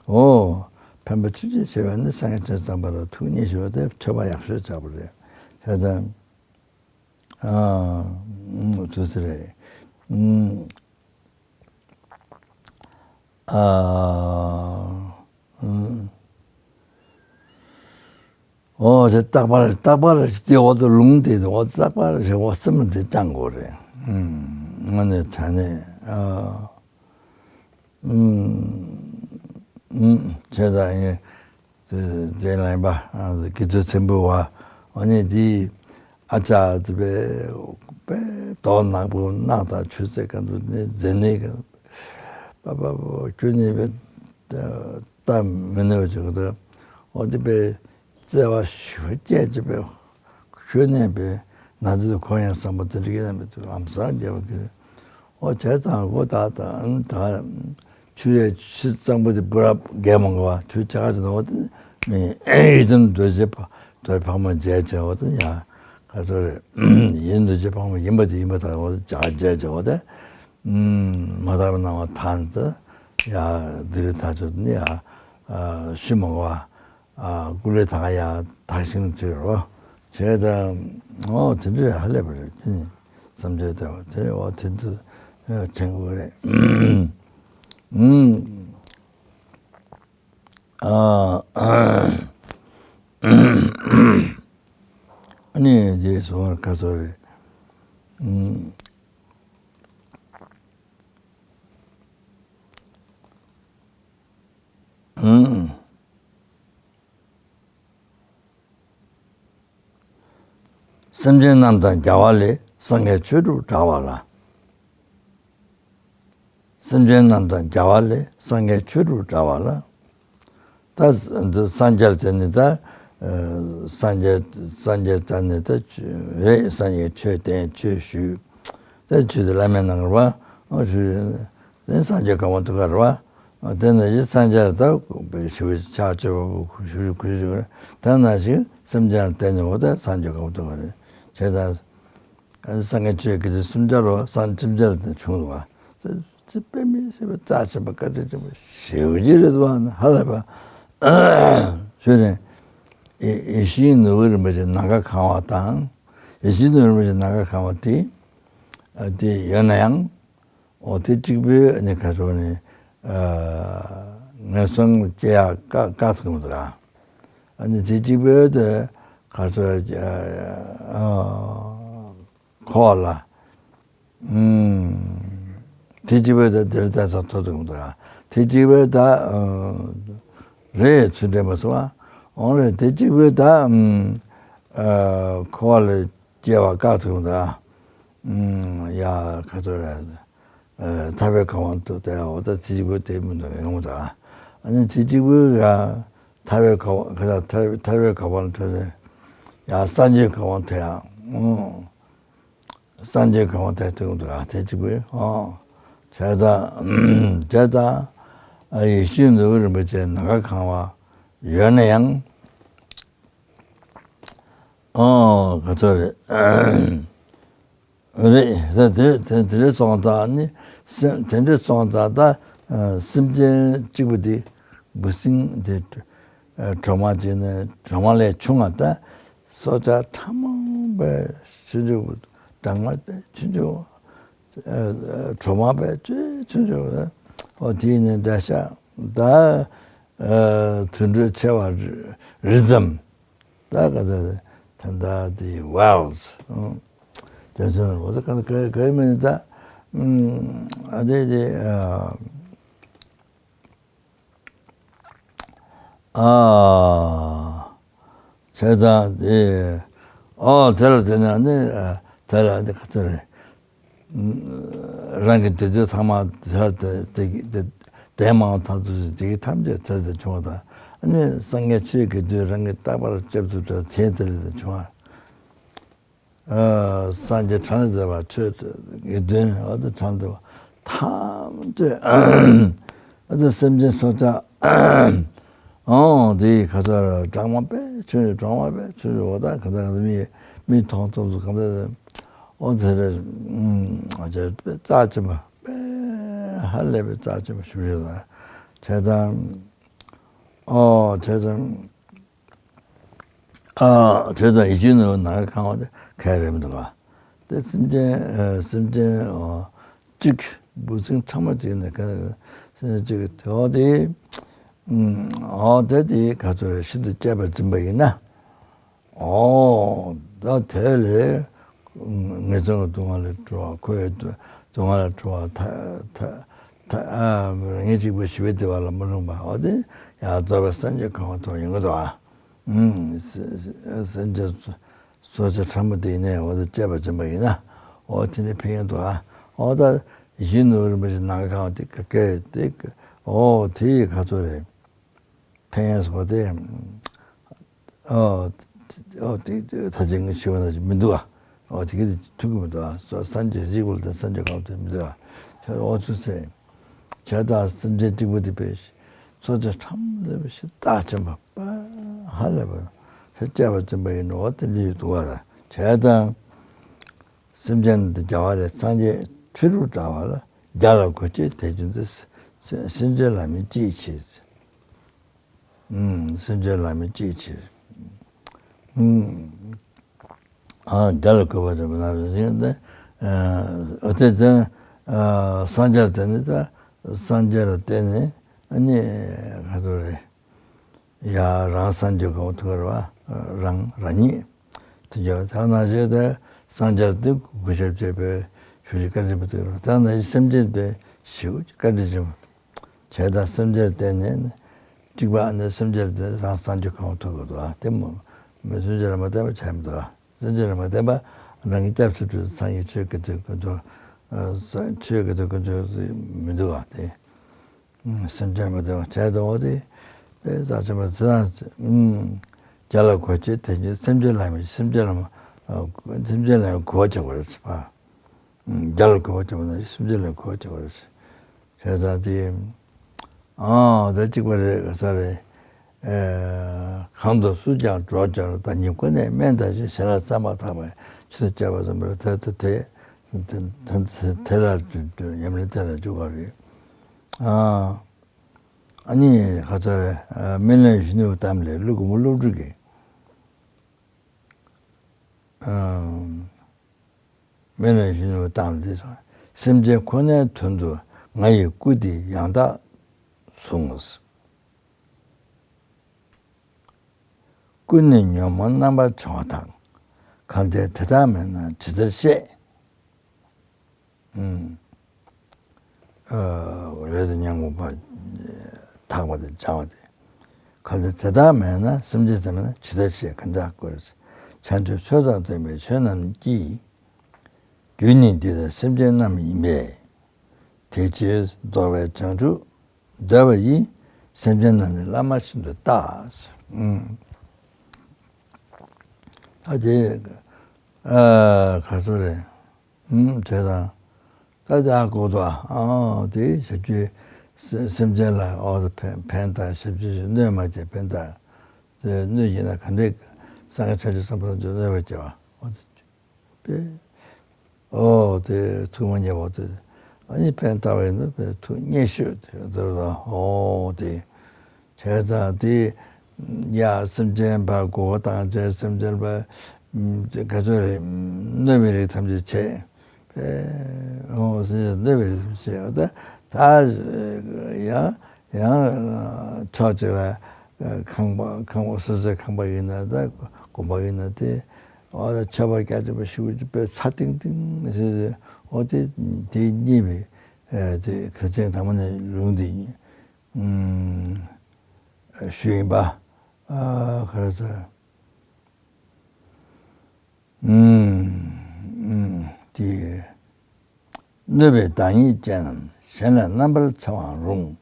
འོ་ཕན་པ་ཆུང་ཆུང་བྱས་པ་ནི་སངས་རྒྱས་བྱང་སེམས་དཔའ་ལ་ཐུགས་མཉེས་ཤོས་དེ་མཆོད་པ་ཡག་ཤོས་བྱ་བ་རེད་ད། ཨ་ཐུགས་སྲས་རེད། ཨ། ཨོ་དེ་རྟག་པར་རྟག་པར་དེ་འོ་དེ་ལུང་དེ་འོ་རྟག་པར་རེ་བ་སེམས་དེ་བཅང་དགོས་རེད། ཨ་ནི་ད་ནི་ཨ། བྱས་ཙང་ཡིན། དེ་དེ་ལན་པ་དགེ་ཚུལ་ཚེམ་བུ་བ་ཨ་ནི་དེ་ཨ་ཅག་དེ་པའི་པའི་རྡོ་ནག་པོ་ནག་དང་ཆུ་ཚད་གང་དུ་ནི་མཛེ་ནད་ཀྱི་པ་པ་པ་ཁྱོད་ནི་པའི་ལྟ་མི་ནུས་ཅིག་དུ་འོ་དེ་པའི་བརྩེ་བ་ཞུ་སྐྱེས་ཀྱི་པའི་ཁྱོད་ནས་པའི་ན་ཚོད་ཁོ་ཡང་བསམ་པ་དེ་འདྲ་གི་ན་མི་ཐུབ་ལམ་སང་རྒྱལ་བ་གི་འོ་བྱས་ཙང་འོ་ད་ད་ད། ཆུ་ཡ་ཆུ་གཙང་པོ་དེ་པུ་ར་རྒྱལ་མང་གི་བ་ཆུ་ཆ་ག་ཅིག་ནོ་དེ་ནི་ཡི་དམ་རྡོ་རྗེ་ཕག་རྡོ་རྗེ་ཕག་མོ་མཇལ་བྱ་བ་དེ་ཡ་ག་ཚོད་རེད། ཡི་དམ་རྡོ་རྗེ་ཕག་མོ་ཡིན་པ་དེ་ཡིན་པ་དག་བ་དེ་ཇ་མཇལ་བྱ་བ་དེ་མ་དག་པའི་སྣང་བ་དང་དེ་ཡ་དེ་རི་ཐག་ཆོད་དེ་ནི་ཡ་ཤི་མང་གི་བ། ཨ་ཀུ་ལེ་ཐང་ཡ་དག་ཤིང་ཚོས་རོ། བྱས་ཙང་ཨོ་དེ་འདྲ་ཧ་ལས་པ་རེད། དེ་ནི་བསམ་བྱས་བསྡད་པ་དེ་ཨོ་དེ་ཚོ་དྲན་དགོས་རེད། ཨ་ནི་དེ་སོང་བར་ཁ་སོ་རེད། སེམས་ཅན་རྣམས་དང་རྒྱལ་བ་ལས། སངས་རྒྱས་ཆོས་དྲུག་བསྒྲགས་པ་ལ། སེམས་ཅན་རྣམས་དང་རྒྱལ་བ་ལས། སངས་རྒྱས་ཆོས་དྲུག་བསྒྲགས་པ་ལ། ད་འདི་སངས་རྒྱས་དེ་ནི་ད་སངས་རྒྱས་སངས་རྒྱས་ད་ནི་ད་རེད། སངས་རྒྱས་ཆོས་བསྟན་ཆོས་ཞུས། ད་ཆོས་དེ་བླ་མའི་ནང་རེད་བ། ཨོ་ཞུས། དེ་ནི་སངས་རྒྱས་གང་བ་ཐུག་ག་རེད་བ། དེ་ནི་ཡི་སངས་རྒྱས་ད་ཞུ་ཕྱག་བཅོས་པ་ཞུ་ཞུ་ཞུ་ད་ན་ཞིག་སེམས་ཅན་བསྟན་ནི་འོ་ད་སངས་རྒྱས་གང་བ་ཐུག་ག་རེད། བྱས་ཙང་། སངས་རྒྱས་ཆོས་ཀྱི་དེ་སུམ་ཆར་བ་སངས་ཁྲིམས་འཆལ་དེ་བྱུང་འདུག་བ། ཅི་དཔེ་མི་སྲིད་པའི་རྩ་ཆེན་པོ་བཀའ་དྲིན་ཆེན་པོ་ཞེ་པོ་ཅིག་རེད་བ་ན་ཧ་ལས་པ། ཞུ་ནས་ཡེ་ཤེས་ནོར་བུ་རིན་པོ་ཆེ་ནམ་མཁའ་གང་བ་དང་། ཡེ་ཤེས་ནོར་བུ་རིན་པོ་ཆེ་ནམ་མཁའ་གང་བ་དེ་དེ་ཡོད་ན་ཡང་། འོ་དེ་གཅིག་པུས་ཨ་ནི་ཁ་ཕྱོགས་ནས་ངན་སོང་སྐྱེ་ཡག་བཀག་བཀག་ཐུབ་མི་འདུག་ག་ཨ་ནི་དེ་གཅིག་པུས་དེ་ཁ་ཕྱོགས་འཁོར་བ་ལ་དེ་གཅིག་པུས་དེ་དེ་ལ་བརྟེན་ས་ཐོབ་ཐུབ་མི་འདུག་ག་དེ་གཅིག་པུས་ད་རེད་ཚུལ་འདྲེན་པ་སོང་བ་འོང་རེད། དེ་གཅིག་པུས་ད་འཁོར་བ་ལ་སྐྱེ་བ་བཀག་ཐུབ་མི་འདུག་ག་ཡ་ཁ་ཕྱོགས་རེད། ཐར་པའི་ག་བ་དུ་དེ་འོ་ད་ཚེ་གཅིག་པུ་དེ་མི་འདུག་ཡོང་ད། ཨ་ནི་ཚེ་གཅིག་པུ་ག་ཐར་པའི་ག་བ་ག་ད་ཐར་ཐར་པའི་ག་བ་ལ་ཐོན་ནས་ཡང་སངས་རྒྱས་ག་བ་དེ་ཡང་སངས་རྒྱས་ག་བ་དེ་ཐོན་འདུག་ཨ་ཚེ་གཅིག་པུ་ཨོ། བྱས་ཙང་བྱས་ཙང་ཡེ་ཤེས་ནོར་བུ་རིན་པོ་ཆེ་ནམ་མཁའ་གང་བ་ཡོད་ན་ཡང་ཨོ་ག་ཚོད་རེད། རེད་ཟེར་དེ་དེ་དེ་འདྲའི་སོང་ཙང་ནི་སེམས་དེ་འདྲའི་སོང་ཙང་ད་སེམས་ཅན་གཅིག་པུ་དེ་འབུ་སྲིན་དེ་གྲོག་མ་བྱས་ནས་གྲོག་མ་ལས་ཆུང་བ་ད་སྲོག་ཆགས་ཕྲ་མོ་པའི་ཆུང་ཆུང་སྦྲང་མ་པའི་ཆུང་ཆུང་གྲོག་མ་པའི་ཆུང་ཆུང་འོ་དེ་ནི་འདྲ་ཤག་ད་དུད་འགྲོ་ཆེ་བ་རི་ཙམ། ད་ག་ཚོད་ད་ལྟ་དེ་ཝེལ་སི་དེ་ཚོ་འོ་ད་ག་ག་ག་མིན་ད་ཨ་དེ་དེ་ཨ་བྱས་ཙང་དེ་ཨོ་དེ་ལ་དེ་ནས་ནི་དེ་ལ་ནི་ག་ཚོད་རེད། རང་གི་དེ་དུས་ཚང་མ་དེ་དེ་དེ་དེ་དེ་མང་ཐག་ཏུ་དེ་གི་ཐམས་ཅད་དེ་དེ་བྱུང་བ་དང་ཨ་ནི་སངས་རྒྱས་ཆོས་ཀྱི་དུས་རང་གི་རྟག་པར་སྐྱབས་སུ་འགྲོ་དེ་དེ་ལས་དེ་བྱུང་བ། སངས་རྒྱས་བྱང་སེམས་པ་ཆོས་ཀྱི་དོན་འོ་དེ་བྱང་སེམས་པ་ཐམས་ཅད་འོ་དེ་སེམས་ཅན་སྲོག་ཆགས་འོང་དེ་ག་ཚོད་སྦྲང་མ་པས་ཆོས་སྦྲང་མ་པས་ཆོས་འོ་ད་ག་ཚོད་མི་མི་མཐོང་ཐོབ་སུ་ག་ཚོད། ཨོ་དེ་རེད། རྩ་ཆེན་པོ་དཔེ་ཧ་ལས་པའི་རྩ་ཆེན་པོ་ཞིག་རེད་ལ། བྱས་ཙང་ཨོ་བྱས་ཙང་ཨ་བྱས་ཙང་ཡིད་ཆེས་ནོར་ནམ་མཁའ་གང་བ་དེ་ག་རེད་མི་འདུག་ག་དེ་སེམས་ཅན་སེམས་ཅན་ཨོ་གཅིག་འབུ་སྲིན་ཕྲ་མོ་གཅིག་ནས་ག་སེམས་ཅན་གཅིག་དེ་ཨོ་དེ་ཨོ་དེ་དེ་ག་ཚོད་རེད་ཤིན་ཏུ་གཅེས་པར་འཛིན་པ་ཡིན་ན། ཨོ། ད་དེ་ལས་ངན་སོང་གི་སྡུག་བསྔལ་ལས་གྲོལ་བ་ཁོའི་སྡུག་བསྔལ་ལས་གྲོལ་བ་ཐ་ཐ་ཐ་ཨ་རང་ཉིད་གཅིག་པུ་ཞི་བའི་བདེ་བ་ལ་མ་ལྷུང་བ་འོ་དེ་ཡང་རྫོགས་པའི་སངས་རྒྱས་གང་བ་ཐོབ་ཡོང་གི་འདུག་ཨ། ཨུམ། སེམས་ཅན་སྲོག་ཆགས་ཕྲ་མོ་དེ་ཡིན་ནའི་འོ་དེ་གཅེས་པར་འཛིན་པ་ཡིན་ན་འོ་དེ་ནི་ཕན་ཡོན་འདུག་ཨ། འོ་ད་ཡིད་ནོར་རིན་པོ་ཆེ་ནམ་མཁའ་གང་བ་དེ་ག་གེ་དེ་འོ་དེ་ཡི་ག་ཚོད་རེད། ཕན་ཡོན་སོགས་ཏེ། ཨོ། ཨོ་དེ་ད་ཅི་ངས་ཞུ་བ་ན་མི་འདུག་ཨ། ཨོ་དེ་གི་ཐུག་གི་མི་འདུག་ཨ། སོ་སངས་རྒྱས་རིགས་པ་ལ་དང་སངས་རྒྱས་གང་དུ་མི་འདུག་ཨ། ཁྱོད་ཨོ་ཚུལ་ཟེར། བྱས་དང་སེམས་ཅན་གཅིག་པུ་དེ་པས་ཚོགས་བཅས་ཁྲམ་ལས་པའི་ཞིག་རྟགས་ཆེན་པོ་པ་ཧ་ལས་པ་ལ་བཅས་པ་བྱིན་པ་ཡིན་ནོ་དེ་འདི་ཡོད་འདུག་བ་ལ་བྱས་དང་། སེམས་ཅན་འདི་རྒྱལ་བ་ལས་སངས་རྒྱས་ཁྲི་རུ་འདྲ་བ་ལ་རྒྱ་ལ་གོ་ཆེ་དེ་རྒྱུ་འདི་སེམས་ཅན་ལ་མི་གཅིག་བྱེད། སེམས་ཅན་ལ་མི་གཅིག་བྱེད། རྒྱ་ལ་གོ་བ་འདྲ་བ་ལ་བཞིན་ཏེ། འོ་དེ་ཙན་སངས་རྒྱས་དེ་ནི་ད་སངས་རྒྱས་ལ་བརྟེན་ནས་ཨ་ནི་ག་ཚོད་རེད། ཡ་རང་སངས་རྒྱས་གོང་ཐུག་ར་བ་རང་རང་ཉིད་དུ་འཇོག་ཐ་ན་ཞེས་ཏེ་སངས་རྒྱས་དེ་གུས་ཞབས་བྱེད་པའི་ཞུ་ཞིག་བཀའ་དྲིན་པ་དུ་ར་ཐ་ན་སེམས་ཅན་དེ་ཞིའུ་བཀའ་དྲིན་ཆེན་པོ་བྱས་དང་སེམས་ཅན་བརྟེན་ནས་གཅིག་པ་ནི་སེམས་ཅན་དེ་རང་སངས་རྒྱས་གོང་ཐུག་གི་འདུག་ཨ་དེ་མོ་མི་སེམས་ཅན་ལ་མ་བརྟེན་པ་བྱས་མི་འདུག་ཨ། སེམས་ཅན་ལ་མ་བརྟེན་པ་རང་གི་སྐྱབས་སུ་འགྲོ་སངས་རྒྱས་ཆོས་ཀྱི་དོན་ཀུན་རྫོགས། སངས་ཆོས་ཀྱི་དོན་ཀུན་རྫོགས་མི་འདུག་བ་དེ། སེམས་ཅན་མ་བརྟེན་པ་བྱས་དང་འོ་དེ། དཔེ་རྩ་ཆེན་པོ་ཚེ་དང་། རྒྱ་ལ་གོ་ཆེ་དེ་ཉིད་སེམས་ཅན་ལ་མི་སེམས་ཅན་ལ་མ། སེམས་ཅན་ལ་གོ་བ་བྱེད་པར་བྱེད་པ། རྒྱ་ལ་གོ་བ་བྱེད་པ་ན་སེམས་ཅན་ལ་གོ་བ་བྱེད་པར་བྱེད། བྱས་ཙང་དེ། ཨང་། ད་གཅིག་པ་རེད་ག་ས་རེད། གང་དུ་སུས་ཀྱང་གྲོགས་བྱར་ད་ཉིད་ཀུན་ནས་དམན་ད་ཞེས་གཞན་ལ་བསམ་པ་ཐག་པ་ཆུ་ལ་བཅད་པ་ཙམ་པར་ད་ད་དེ་དེ་ལ་ཉམས་ལེན་དེ་ལ་འཇུག་པ་རེད། ཨ་ནི་ག་ཚོད་རེད། སྨིན་ལམ་གཞོན་ནུའི་གཏམ་ལས་ཀླུ་གུ་མོ་སློབ་ཕྲུག་གི། སྨིན་ལམ་གཞོན་ནུའི་གཏམ་ལས་སོ། སེམས་ཅན་ཁོ་ནའི་དོན་དུ་ང་ཡི་སྐུ་འདི་ཡང་དག་བཟུང་ངོ་། ཀུན་ནས་ཉོན་མོངས་རྣམ་པར་བྱང་བ་དག། གང་དེ་དེ་དག་མེད་ན་ཇི་ལྟར་ཤེས། རེད་དེ་སྙན་ངག་པ་དག་པ་དེ་སྦྱང་བ་དེ། གང་དེ་དེ་དག་མེད་ན་སེམས་ཅན་དེ་མེད་ན་ཇི་ལྟར་ཤེས་ག་འདྲ་དགོས། བྱང་ཆུབ་ཕྱོགས་དང་ལྡན་པའི་ཆོས་རྣམས་ཀྱི། རྒྱུ་ནི་འདི་དང་སེམས་ཅན་རྣམས་ཡིན་པས། དེ་ཕྱིར་རྫོགས་པའི་བྱང་ཆུབ་འདོད་པ་ཡིས། སེམས་ཅན་རྣམས་ནི་བླ་མ་བཞིན་དུ་བལྟ། ཨ་དེ་ཨ་ག་ཚོད་རེད། ཨུམ་དེ་དང་། ད་དེ་ཨ་གོ་ཏོ་ཨ་དེ་ཞབས་ཀྱི་སེམས་ཅན་ལ་ཨོ་ཕན་ཕན་དང་ཞབས་ཀྱི་གནོད་མ་བྱེད་ཕན་དང་། དེ་གནོད་བྱེད་ན་ག་འདྲས་སངས་རྒྱས་ཆོས་ཀྱི་སེམས་དཔའ་ཚོས་གནོད་པ་བྱེད་པ་ཨོ་དེ། པས། ཨོ་དེ་ཐུགས་མ་མཉེས་པ་དེ། ཨ་ནི་ཕན་བཏགས་པ་ཡིན་ན་པས་ཐུགས་མཉེས་ཤོས་དེ་འདིར་ལ་ཨོ་དེ། བྱས་ཙང་དེ། ཡ་སེམས་ཅན་པ་མགོ་བོ་བཏང་བྱས་སེམས་ཅན་པ། ག་ཚོད་རེད། གནོད་པའི་རིགས་ཐམས་ཅད་བྱས། པས། ཨོ་སེམས་ཅན་གནོད་པའི་རིགས་ཐམས་ཅད་བྱས་ད། ད་ཡང་ཡང་ཕྱོགས་གཅིག་ལ་ཁང་པ་ཁང་པ་སོ་སོའི་ཁང་པ་ཡིན་ན་ད་དགོན་པ་ཡིན་ན་དེ། ཨོ་ད་ཆོས་པ་སྐྱ་ཆོས་པ་ཞིག་གིས་དཔེ་ཚ་ཏིང་ཏིང་ཟེར་ཟེར་ཨོ་དེ་དེ་རྙེད་པའི་དེ་གལ་ཆེན་དང་པོ་ནས་ལུང་དེ་ཞུས་ཡིན་པ་ག་རེ་ཟེར། དེ། གནོད་པའི་བདག་ཉིད་ཅན་རྣམས་གཞན་ལ་རྣམ་པར་འཚེ་བའང་རུང་།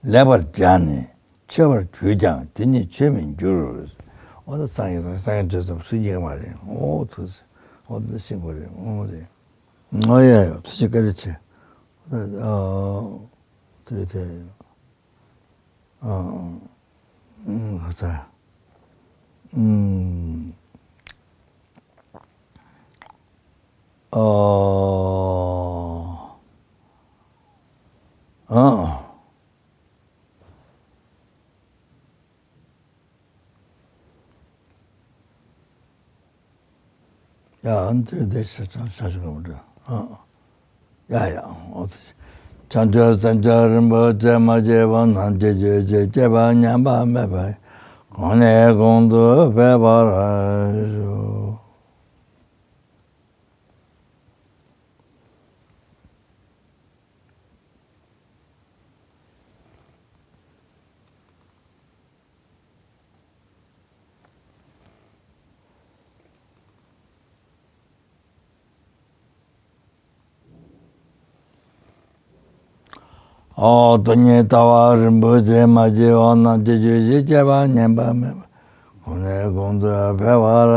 ལེགས་པར་སྦྱངས་ནས་མཆོད་པར་གྱུར་ཀྱང་དེ་ནི་མཆོད་མིན་འགྱུར། འོ་ན་སངས་རྒྱས་སངས་རྒྱས་བགྲོད་ཙམ་སུ་རྙེད་མ་རེད། འོ་ཐུགས། འོ་ན་ཤིང་གོ་རེད། འོ་རེད། འོ་ཡ་ཡ་ཐུགས་རྗེ་བཀའ་དྲིན་ཆེ། ཨ་དེ་དེ། ཨ་ཨ་ཧ་ཚ། ཨ་ཨ། ཡ་ཨ་ནི་དེ་ཆ་ཆ་ཆ་ཞིག་གམ་འདྲ། ཨ་ཡ་ཡ་ཨོ་ཙི། བྱང་ཆུབ་སེམས་མཆོག་རིན་པོ་ཆེ་མ་སྐྱེས་པ་རྣམས་ཀྱི་རྒྱུད་ཀྱི་སྐྱེས་པ་ཉམས་པ་མེད་པ་གོང་ནས་གོང་དུ་འཕེལ་བར་ཤོག། ཨོ་སྟོང་ཉིད་ལྟ་བ་རིན་པོ་ཆེ་མ་སྐྱེས་པ་རྣམས་ཀྱི་རྒྱུད་ཀྱི་སྐྱེས་པ་ཉམས་པ་མེད་པ་གོང་ནས་གོང་དུ་འཕེལ་བར་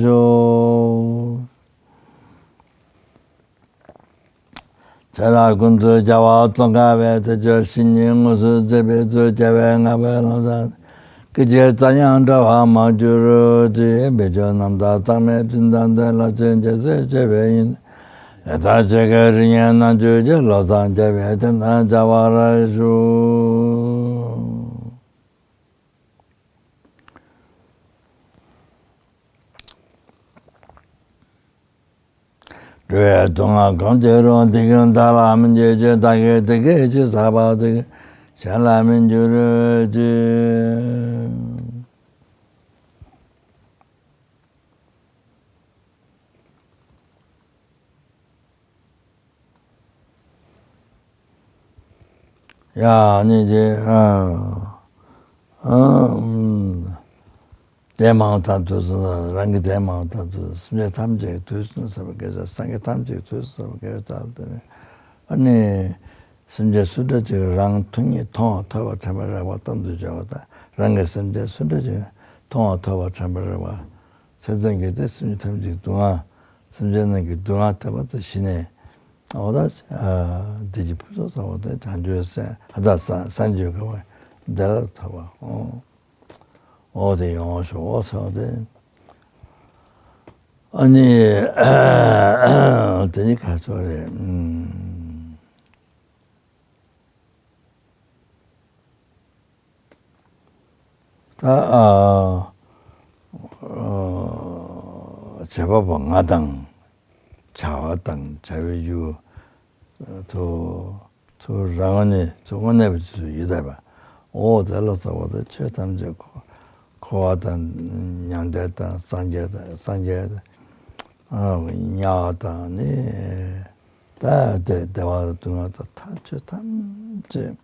ཤོག། ཚེ་རབས་ཀུན་ཏུ་རྒྱལ་བ་ཙོང་ཁ་པའི་དེ་ཆོས་བཤེས་གཉེན་དངོས་སུ་མཛད་པའི་ཚུལ་རྒྱལ་བའི་བསྔགས་པའི་ལམ་བཟང་། སྐད་ཅིག་ཙམ་ཡང་འབྲལ་བར་མ་གྱུར་ཅིག་བེད་སྤྱོད་རྣམ་དག་རྩ་མེད་སྤྲིན་དང་ལྡན་ལ་ཆེན་རྗེས་སུ་སྤྱད་པའི་ཡིན། ཡི་དྭགས་ཆོས་ཀྱི་རིགས་ངན་རྣལ་འབྱོར་གྱི་བློ་བཟང་རྒྱལ་བའི་དེ་ན་མཇལ་བར་ཞུ། འགྲོ་བའི་སྡུག་བསྔལ་གང་བྱེད་རུང་། དེ་ཀུན་བདག་ལ་མི་བྱེད་ཅིག་བདག་གིས་དེ་སྐད་ཅེས་བསགས་པ་དེ་གཞན་ལ་མི་འགྱུར་ཅིག་ཡ་ནི་ཅི། ཨ་ཨ་ཨ་དེ་མང་དང་དུས་སུ་རང་གི་དེ་མང་དང་དུས་སུ་སེམས་ཅན་ཐམས་ཅད་དུས་སུ་ཟེར་བ་སྐད་ཆ། སངས་རྒྱས་ཐམས་ཅད་དུས་སུ་ཟེར་བ་སྐད་ཆ་དེ་ནི། ཨ་ནི་སེམས་ཅན་སུ་འདྲ་ཅིག་རང་ཐུགས་ཉིད་མཐོང་བ་ཐོས་པ་དྲན་པ་རེག་པ་གཏམ་དུ་སྦྱོར་བ་དང་། རང་གི་སེམས་ཅན་སུ་འདྲ་ཅིག་མཐོང་བ་ཐོས་པ་དྲན་པ་རེག་པ། ཚེ་བཙོན་གྱི་དེ་སེམས་ཅན་ཐམས་ཅད་སྡུག་བསྔལ། སེམས་ཅན་རྣམས་ཀྱི་སྡུག་བསྔལ་དེ་བར་དུ་ཞི་ནས། འོ་ད་བདེ་སྐྱིད་ཕུན་སུམ་ཚོགས་པ་དེ་བྱང་ཆུབ་སེམས་ཨ་ད་སངས་རྒྱས་གོ་བ་བདེ་བླག་ཐོབ་པ། འོ་དེ་ཡོང་ཤོག་འོ་ཟེར་བ་དེ། ཨ་ནི་དེ་ནི་ག་ཚོད་རེད། ད་ཨ་བྱེད་པ་པོ་ང་དང་། བྱ་བ་དང་བྱ་བའི་རྒྱུ། ཚུར་ཚུར་རང་ངོས་ནས་ཚུར་དངོས་གནས་པ་ཅིག་ཡོད་བསྡད་པ། འོ་དེ་ལ་ཟེར་བ་དེ་ཆོས་ཐམས་ཅད་འཁོར་བ་དང་མྱང་འདས་དང་སངས་རྒྱས་དང་སངས་རྒྱས་དང་དམྱལ་བ་དང་ནི། ད་བདེ་བདེ་བ་སྡུག་བསྔལ་དང་ཐམས་ཅད་ཐམས་ཅད།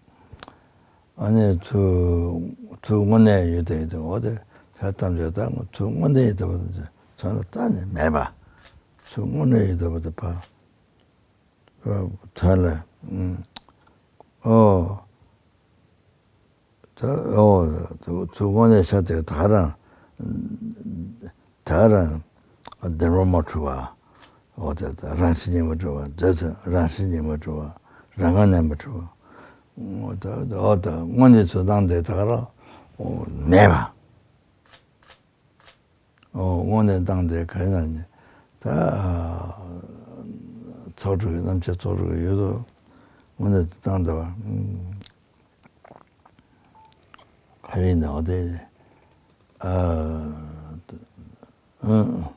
ཨ་ནི་ཚུར་ཚུར་དངོས་གནས་ཡོད་དེ་ཡོད་དེ། འོ་དེ་ཆོས་ཐམས་ཅད་ད་ཚུར་དངོས་གནས་ཡོད་དེ་བ་དེ་ཚུར་ལ་རྩ་ནས་མེད་པ། ཚུར་དངོས་གནས་ཡོད་དེ་བ་དེ་ཕ་ཚུར་ལ་ཨོ། ད་འོ་ཚུར་དངོས་གནས་ཤ་དེ་ད་ག་རང་ད་ག་རང་བདེན་པར་མ་གྲུབ་པ། འོ་དེ་རང་བཞིན་གྱིས་མ་གྲུབ་པ། རྫས་རང་བཞིན་གྱིས་མ་གྲུབ་པ། རང་ངོས་ནས་མ་གྲུབ་པ། འོ་ད་འོ་ད་དངོས་གནས་ཚུར་བཏང་དེ་ད་ག་རང་འོ་མེད་པ། འོ་དངོས་གནས་བཏང་དེ་ག་རེ་ན་ནི་ད་ཚོགས་དྲུག་གི་རྣམ་བཤད་ཚོགས་དྲུག་གི་ཡོད་དོ། དངོས་གནས་བཏང་དེ་བ། ག་རེ་ཡིན་ནའང་དེ། ཨ། ཨ།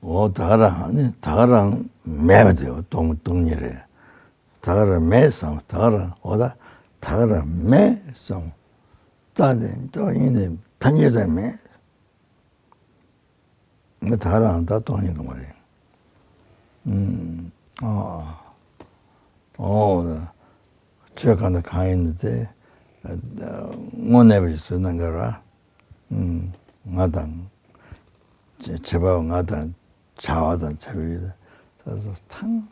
འོ་ད་ག་རང་ནི་ད་ག་རང་མེད་པ་དེ་སྟོང་སྟོང་ཉིད་རེད། ད་ག་རང་མེད་བསམ། ད་ག་རང་འོ་ད་ད་ག་རང་མེད་བསམ། རྩ་ནས་རྩ་བ་ཉིད་ནས་ཐ་སྙད་དུ་མེད། ང་ད་རང་ད་སྟོང་ཉིད་གང་མ་རེད། ཨ། ཨོ། ཆོས་གང་དང་གང་ཡིན་ནི་དེ་དངོས་གནས་པ་ཞིག་བཟོས་གནང་གི་ར། ང་དང་། བྱེད་པ་ང་དང་། བྱ་བ་དང་བྱ་བའི་ད་ཚང་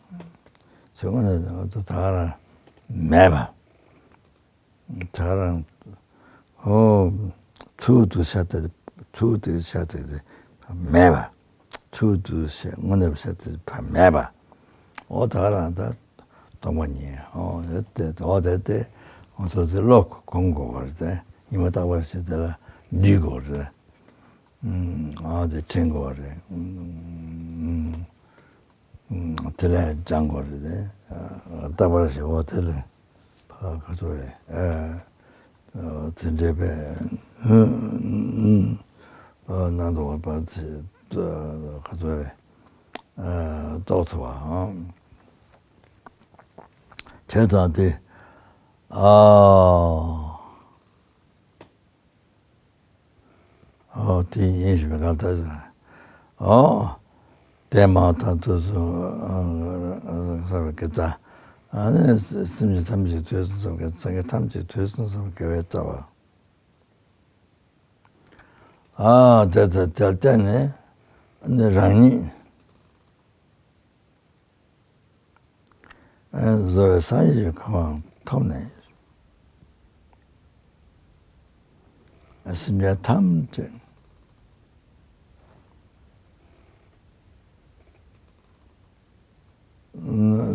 ཚོས་དངོས་གནས་ད་ག་རང་མེད་པ། ད་ག་རང་། ཨོ། ཚུལ་དུ་ཤ་སྟག་ཚུལ་དུ་ཤ་སྟག་དེ་མེད་པ། ཚུལ་དུ་ཤ་དངོས་གནས་པ་ཤ་སྟག་ཕ་མེད་པ། ཨོ་ད་ག་རང་ད་སྟོང་པ་ཉིད། ཨོ་དེ་དེ་ཨོ་དེ་དེ་ཨོ་ཚོ་དེ་བློ་གོམས་དགོས་པ་རེད་དེ། ཉི་མ་རྟག་པར་ཤེས་དེ་ལ་འདྲིས་དགོས་རེད། ཨོ་དེ་དྲན་དགོས་རེད། དེ་ལས་སྦྱང་དགོས་རེད་དེ། རྟག་པར་ཞེ་བོ་དེ་ལས་ཕ་ག་ཚོད་རེད། དེ་འདྲའི་པའི་ནང་དུ་བ་པ་ཚེ་ག་ཚོད་རེད། རྟོགས་ཐུབ་པའང་བྱས་ཙང་དེ། ཨ། ཨོ་དེ་ཡིན་ཞིག་མི་གང་ལྟར། ཨོ་དེ་མང་དང་དུས་སུ་ས་བའི་དགེ་རྩ། ཨ་ནི་སེམས་ཅན་ཐམས་ཅད་དུས་སུ་སངས་རྒྱས་ཐམས་ཅད་དུས་སུ་སངས་རྒྱས་པའི་རྩ་བ། ཨ་དེ་ལྟར་དེར་བརྟེན་ནས་ནི་རང་ཉིད། བཟོ་བའི་སངས་རྒྱས་ཀྱི་གོ་འཕང་ཐོབ་ནས། སེམས་ཅན་ཐམས་ཅད་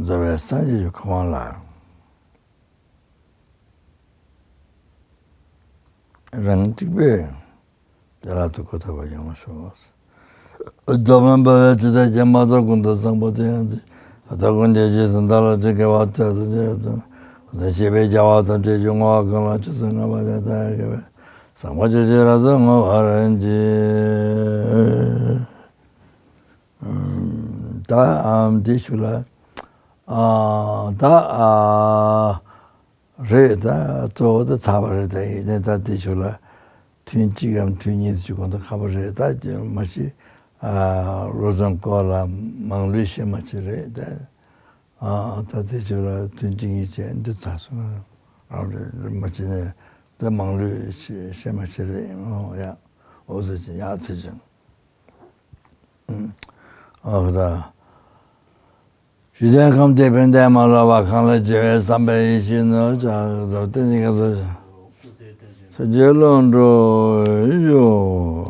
རྫོགས་པའི་སངས་རྒྱས་ཀྱི་གོ་འཕང་ལ་རང་གཅིག་པོས་བདེ་བླག་ཏུ་གོ་ཐུབ་པ་ཡོང་བར་ཤོག། རྫོགས་པའི་འབུལ་བའི་ཚིག་དང་བཅས་མ་ཐག་ཀུན་ཏུ་བཟང་པོ་དེ་ཡང་དེ། ད་ལྟ་ཀུན་གྱི་རྗེས་སུ་བདག་ལ་ཕྱག་འཚལ་བ་དེ་ཚོ་ཅི་རེད་དོ། ད་ཤེས་པའི་རྒྱལ་བ་ཐམས་ཅད་ཀྱི་བསྔོ་བ་གང་ལགས་ཆོས་ཚུལ་ལྔ་པ་དེ་ལྟར་དགེ་བའི་བཟང་པོ་ཇི་བཞིན་རབ་ཏུ་བསྔོ་བར་བགྱི། ད་ཨམ་དེ་ཞུ་ལ། ཨ་ད་ཨ་རེད། ད་གཙོ་བོ་ད་ཚར་བ་རེད། ད་ཡིན་ནའི་ད་དེ་ཞུ་ལ། ཐུན་གཅིག་གམ་ཐུན་གཉིས་ཞིག་གོང་དུ་ཁ་པོ་རེད། ད་མ་གཞི་ཨ་བློ་སྦྱོང་སྐོར་ལ་མང་ལོས་བཤད་མ་བྱས་རེད། ད་ཨ་ད་དེ་ཞུ་ལ་ཐུན་གཅིག་གཉིས་བྱས་འདི་ཚར་སོང་། ཨ་རེད་མ་བྱས་ནས་ད་མང་ལོས་བཤད་མ་བྱས་རེད། ཨོ་ཡ། ཨོ་ཟེར་གྱིན་ཡག་ཐུགས་ཆེ། ཨ་ད། ཞི་བདེའི་ཁམས་བདེ་ཕན་བདེ་མ་ལོག་པ་གང་ལ་སྐྱེ་བའི་བསམ་པའི་ཡིད་བཞིན་ནོར་ཀྱང་ཐོབ་བསྟན་ཉིད་ཀྱི་ཐུགས་རྗེ་བློ་གྲོས་ཡོད།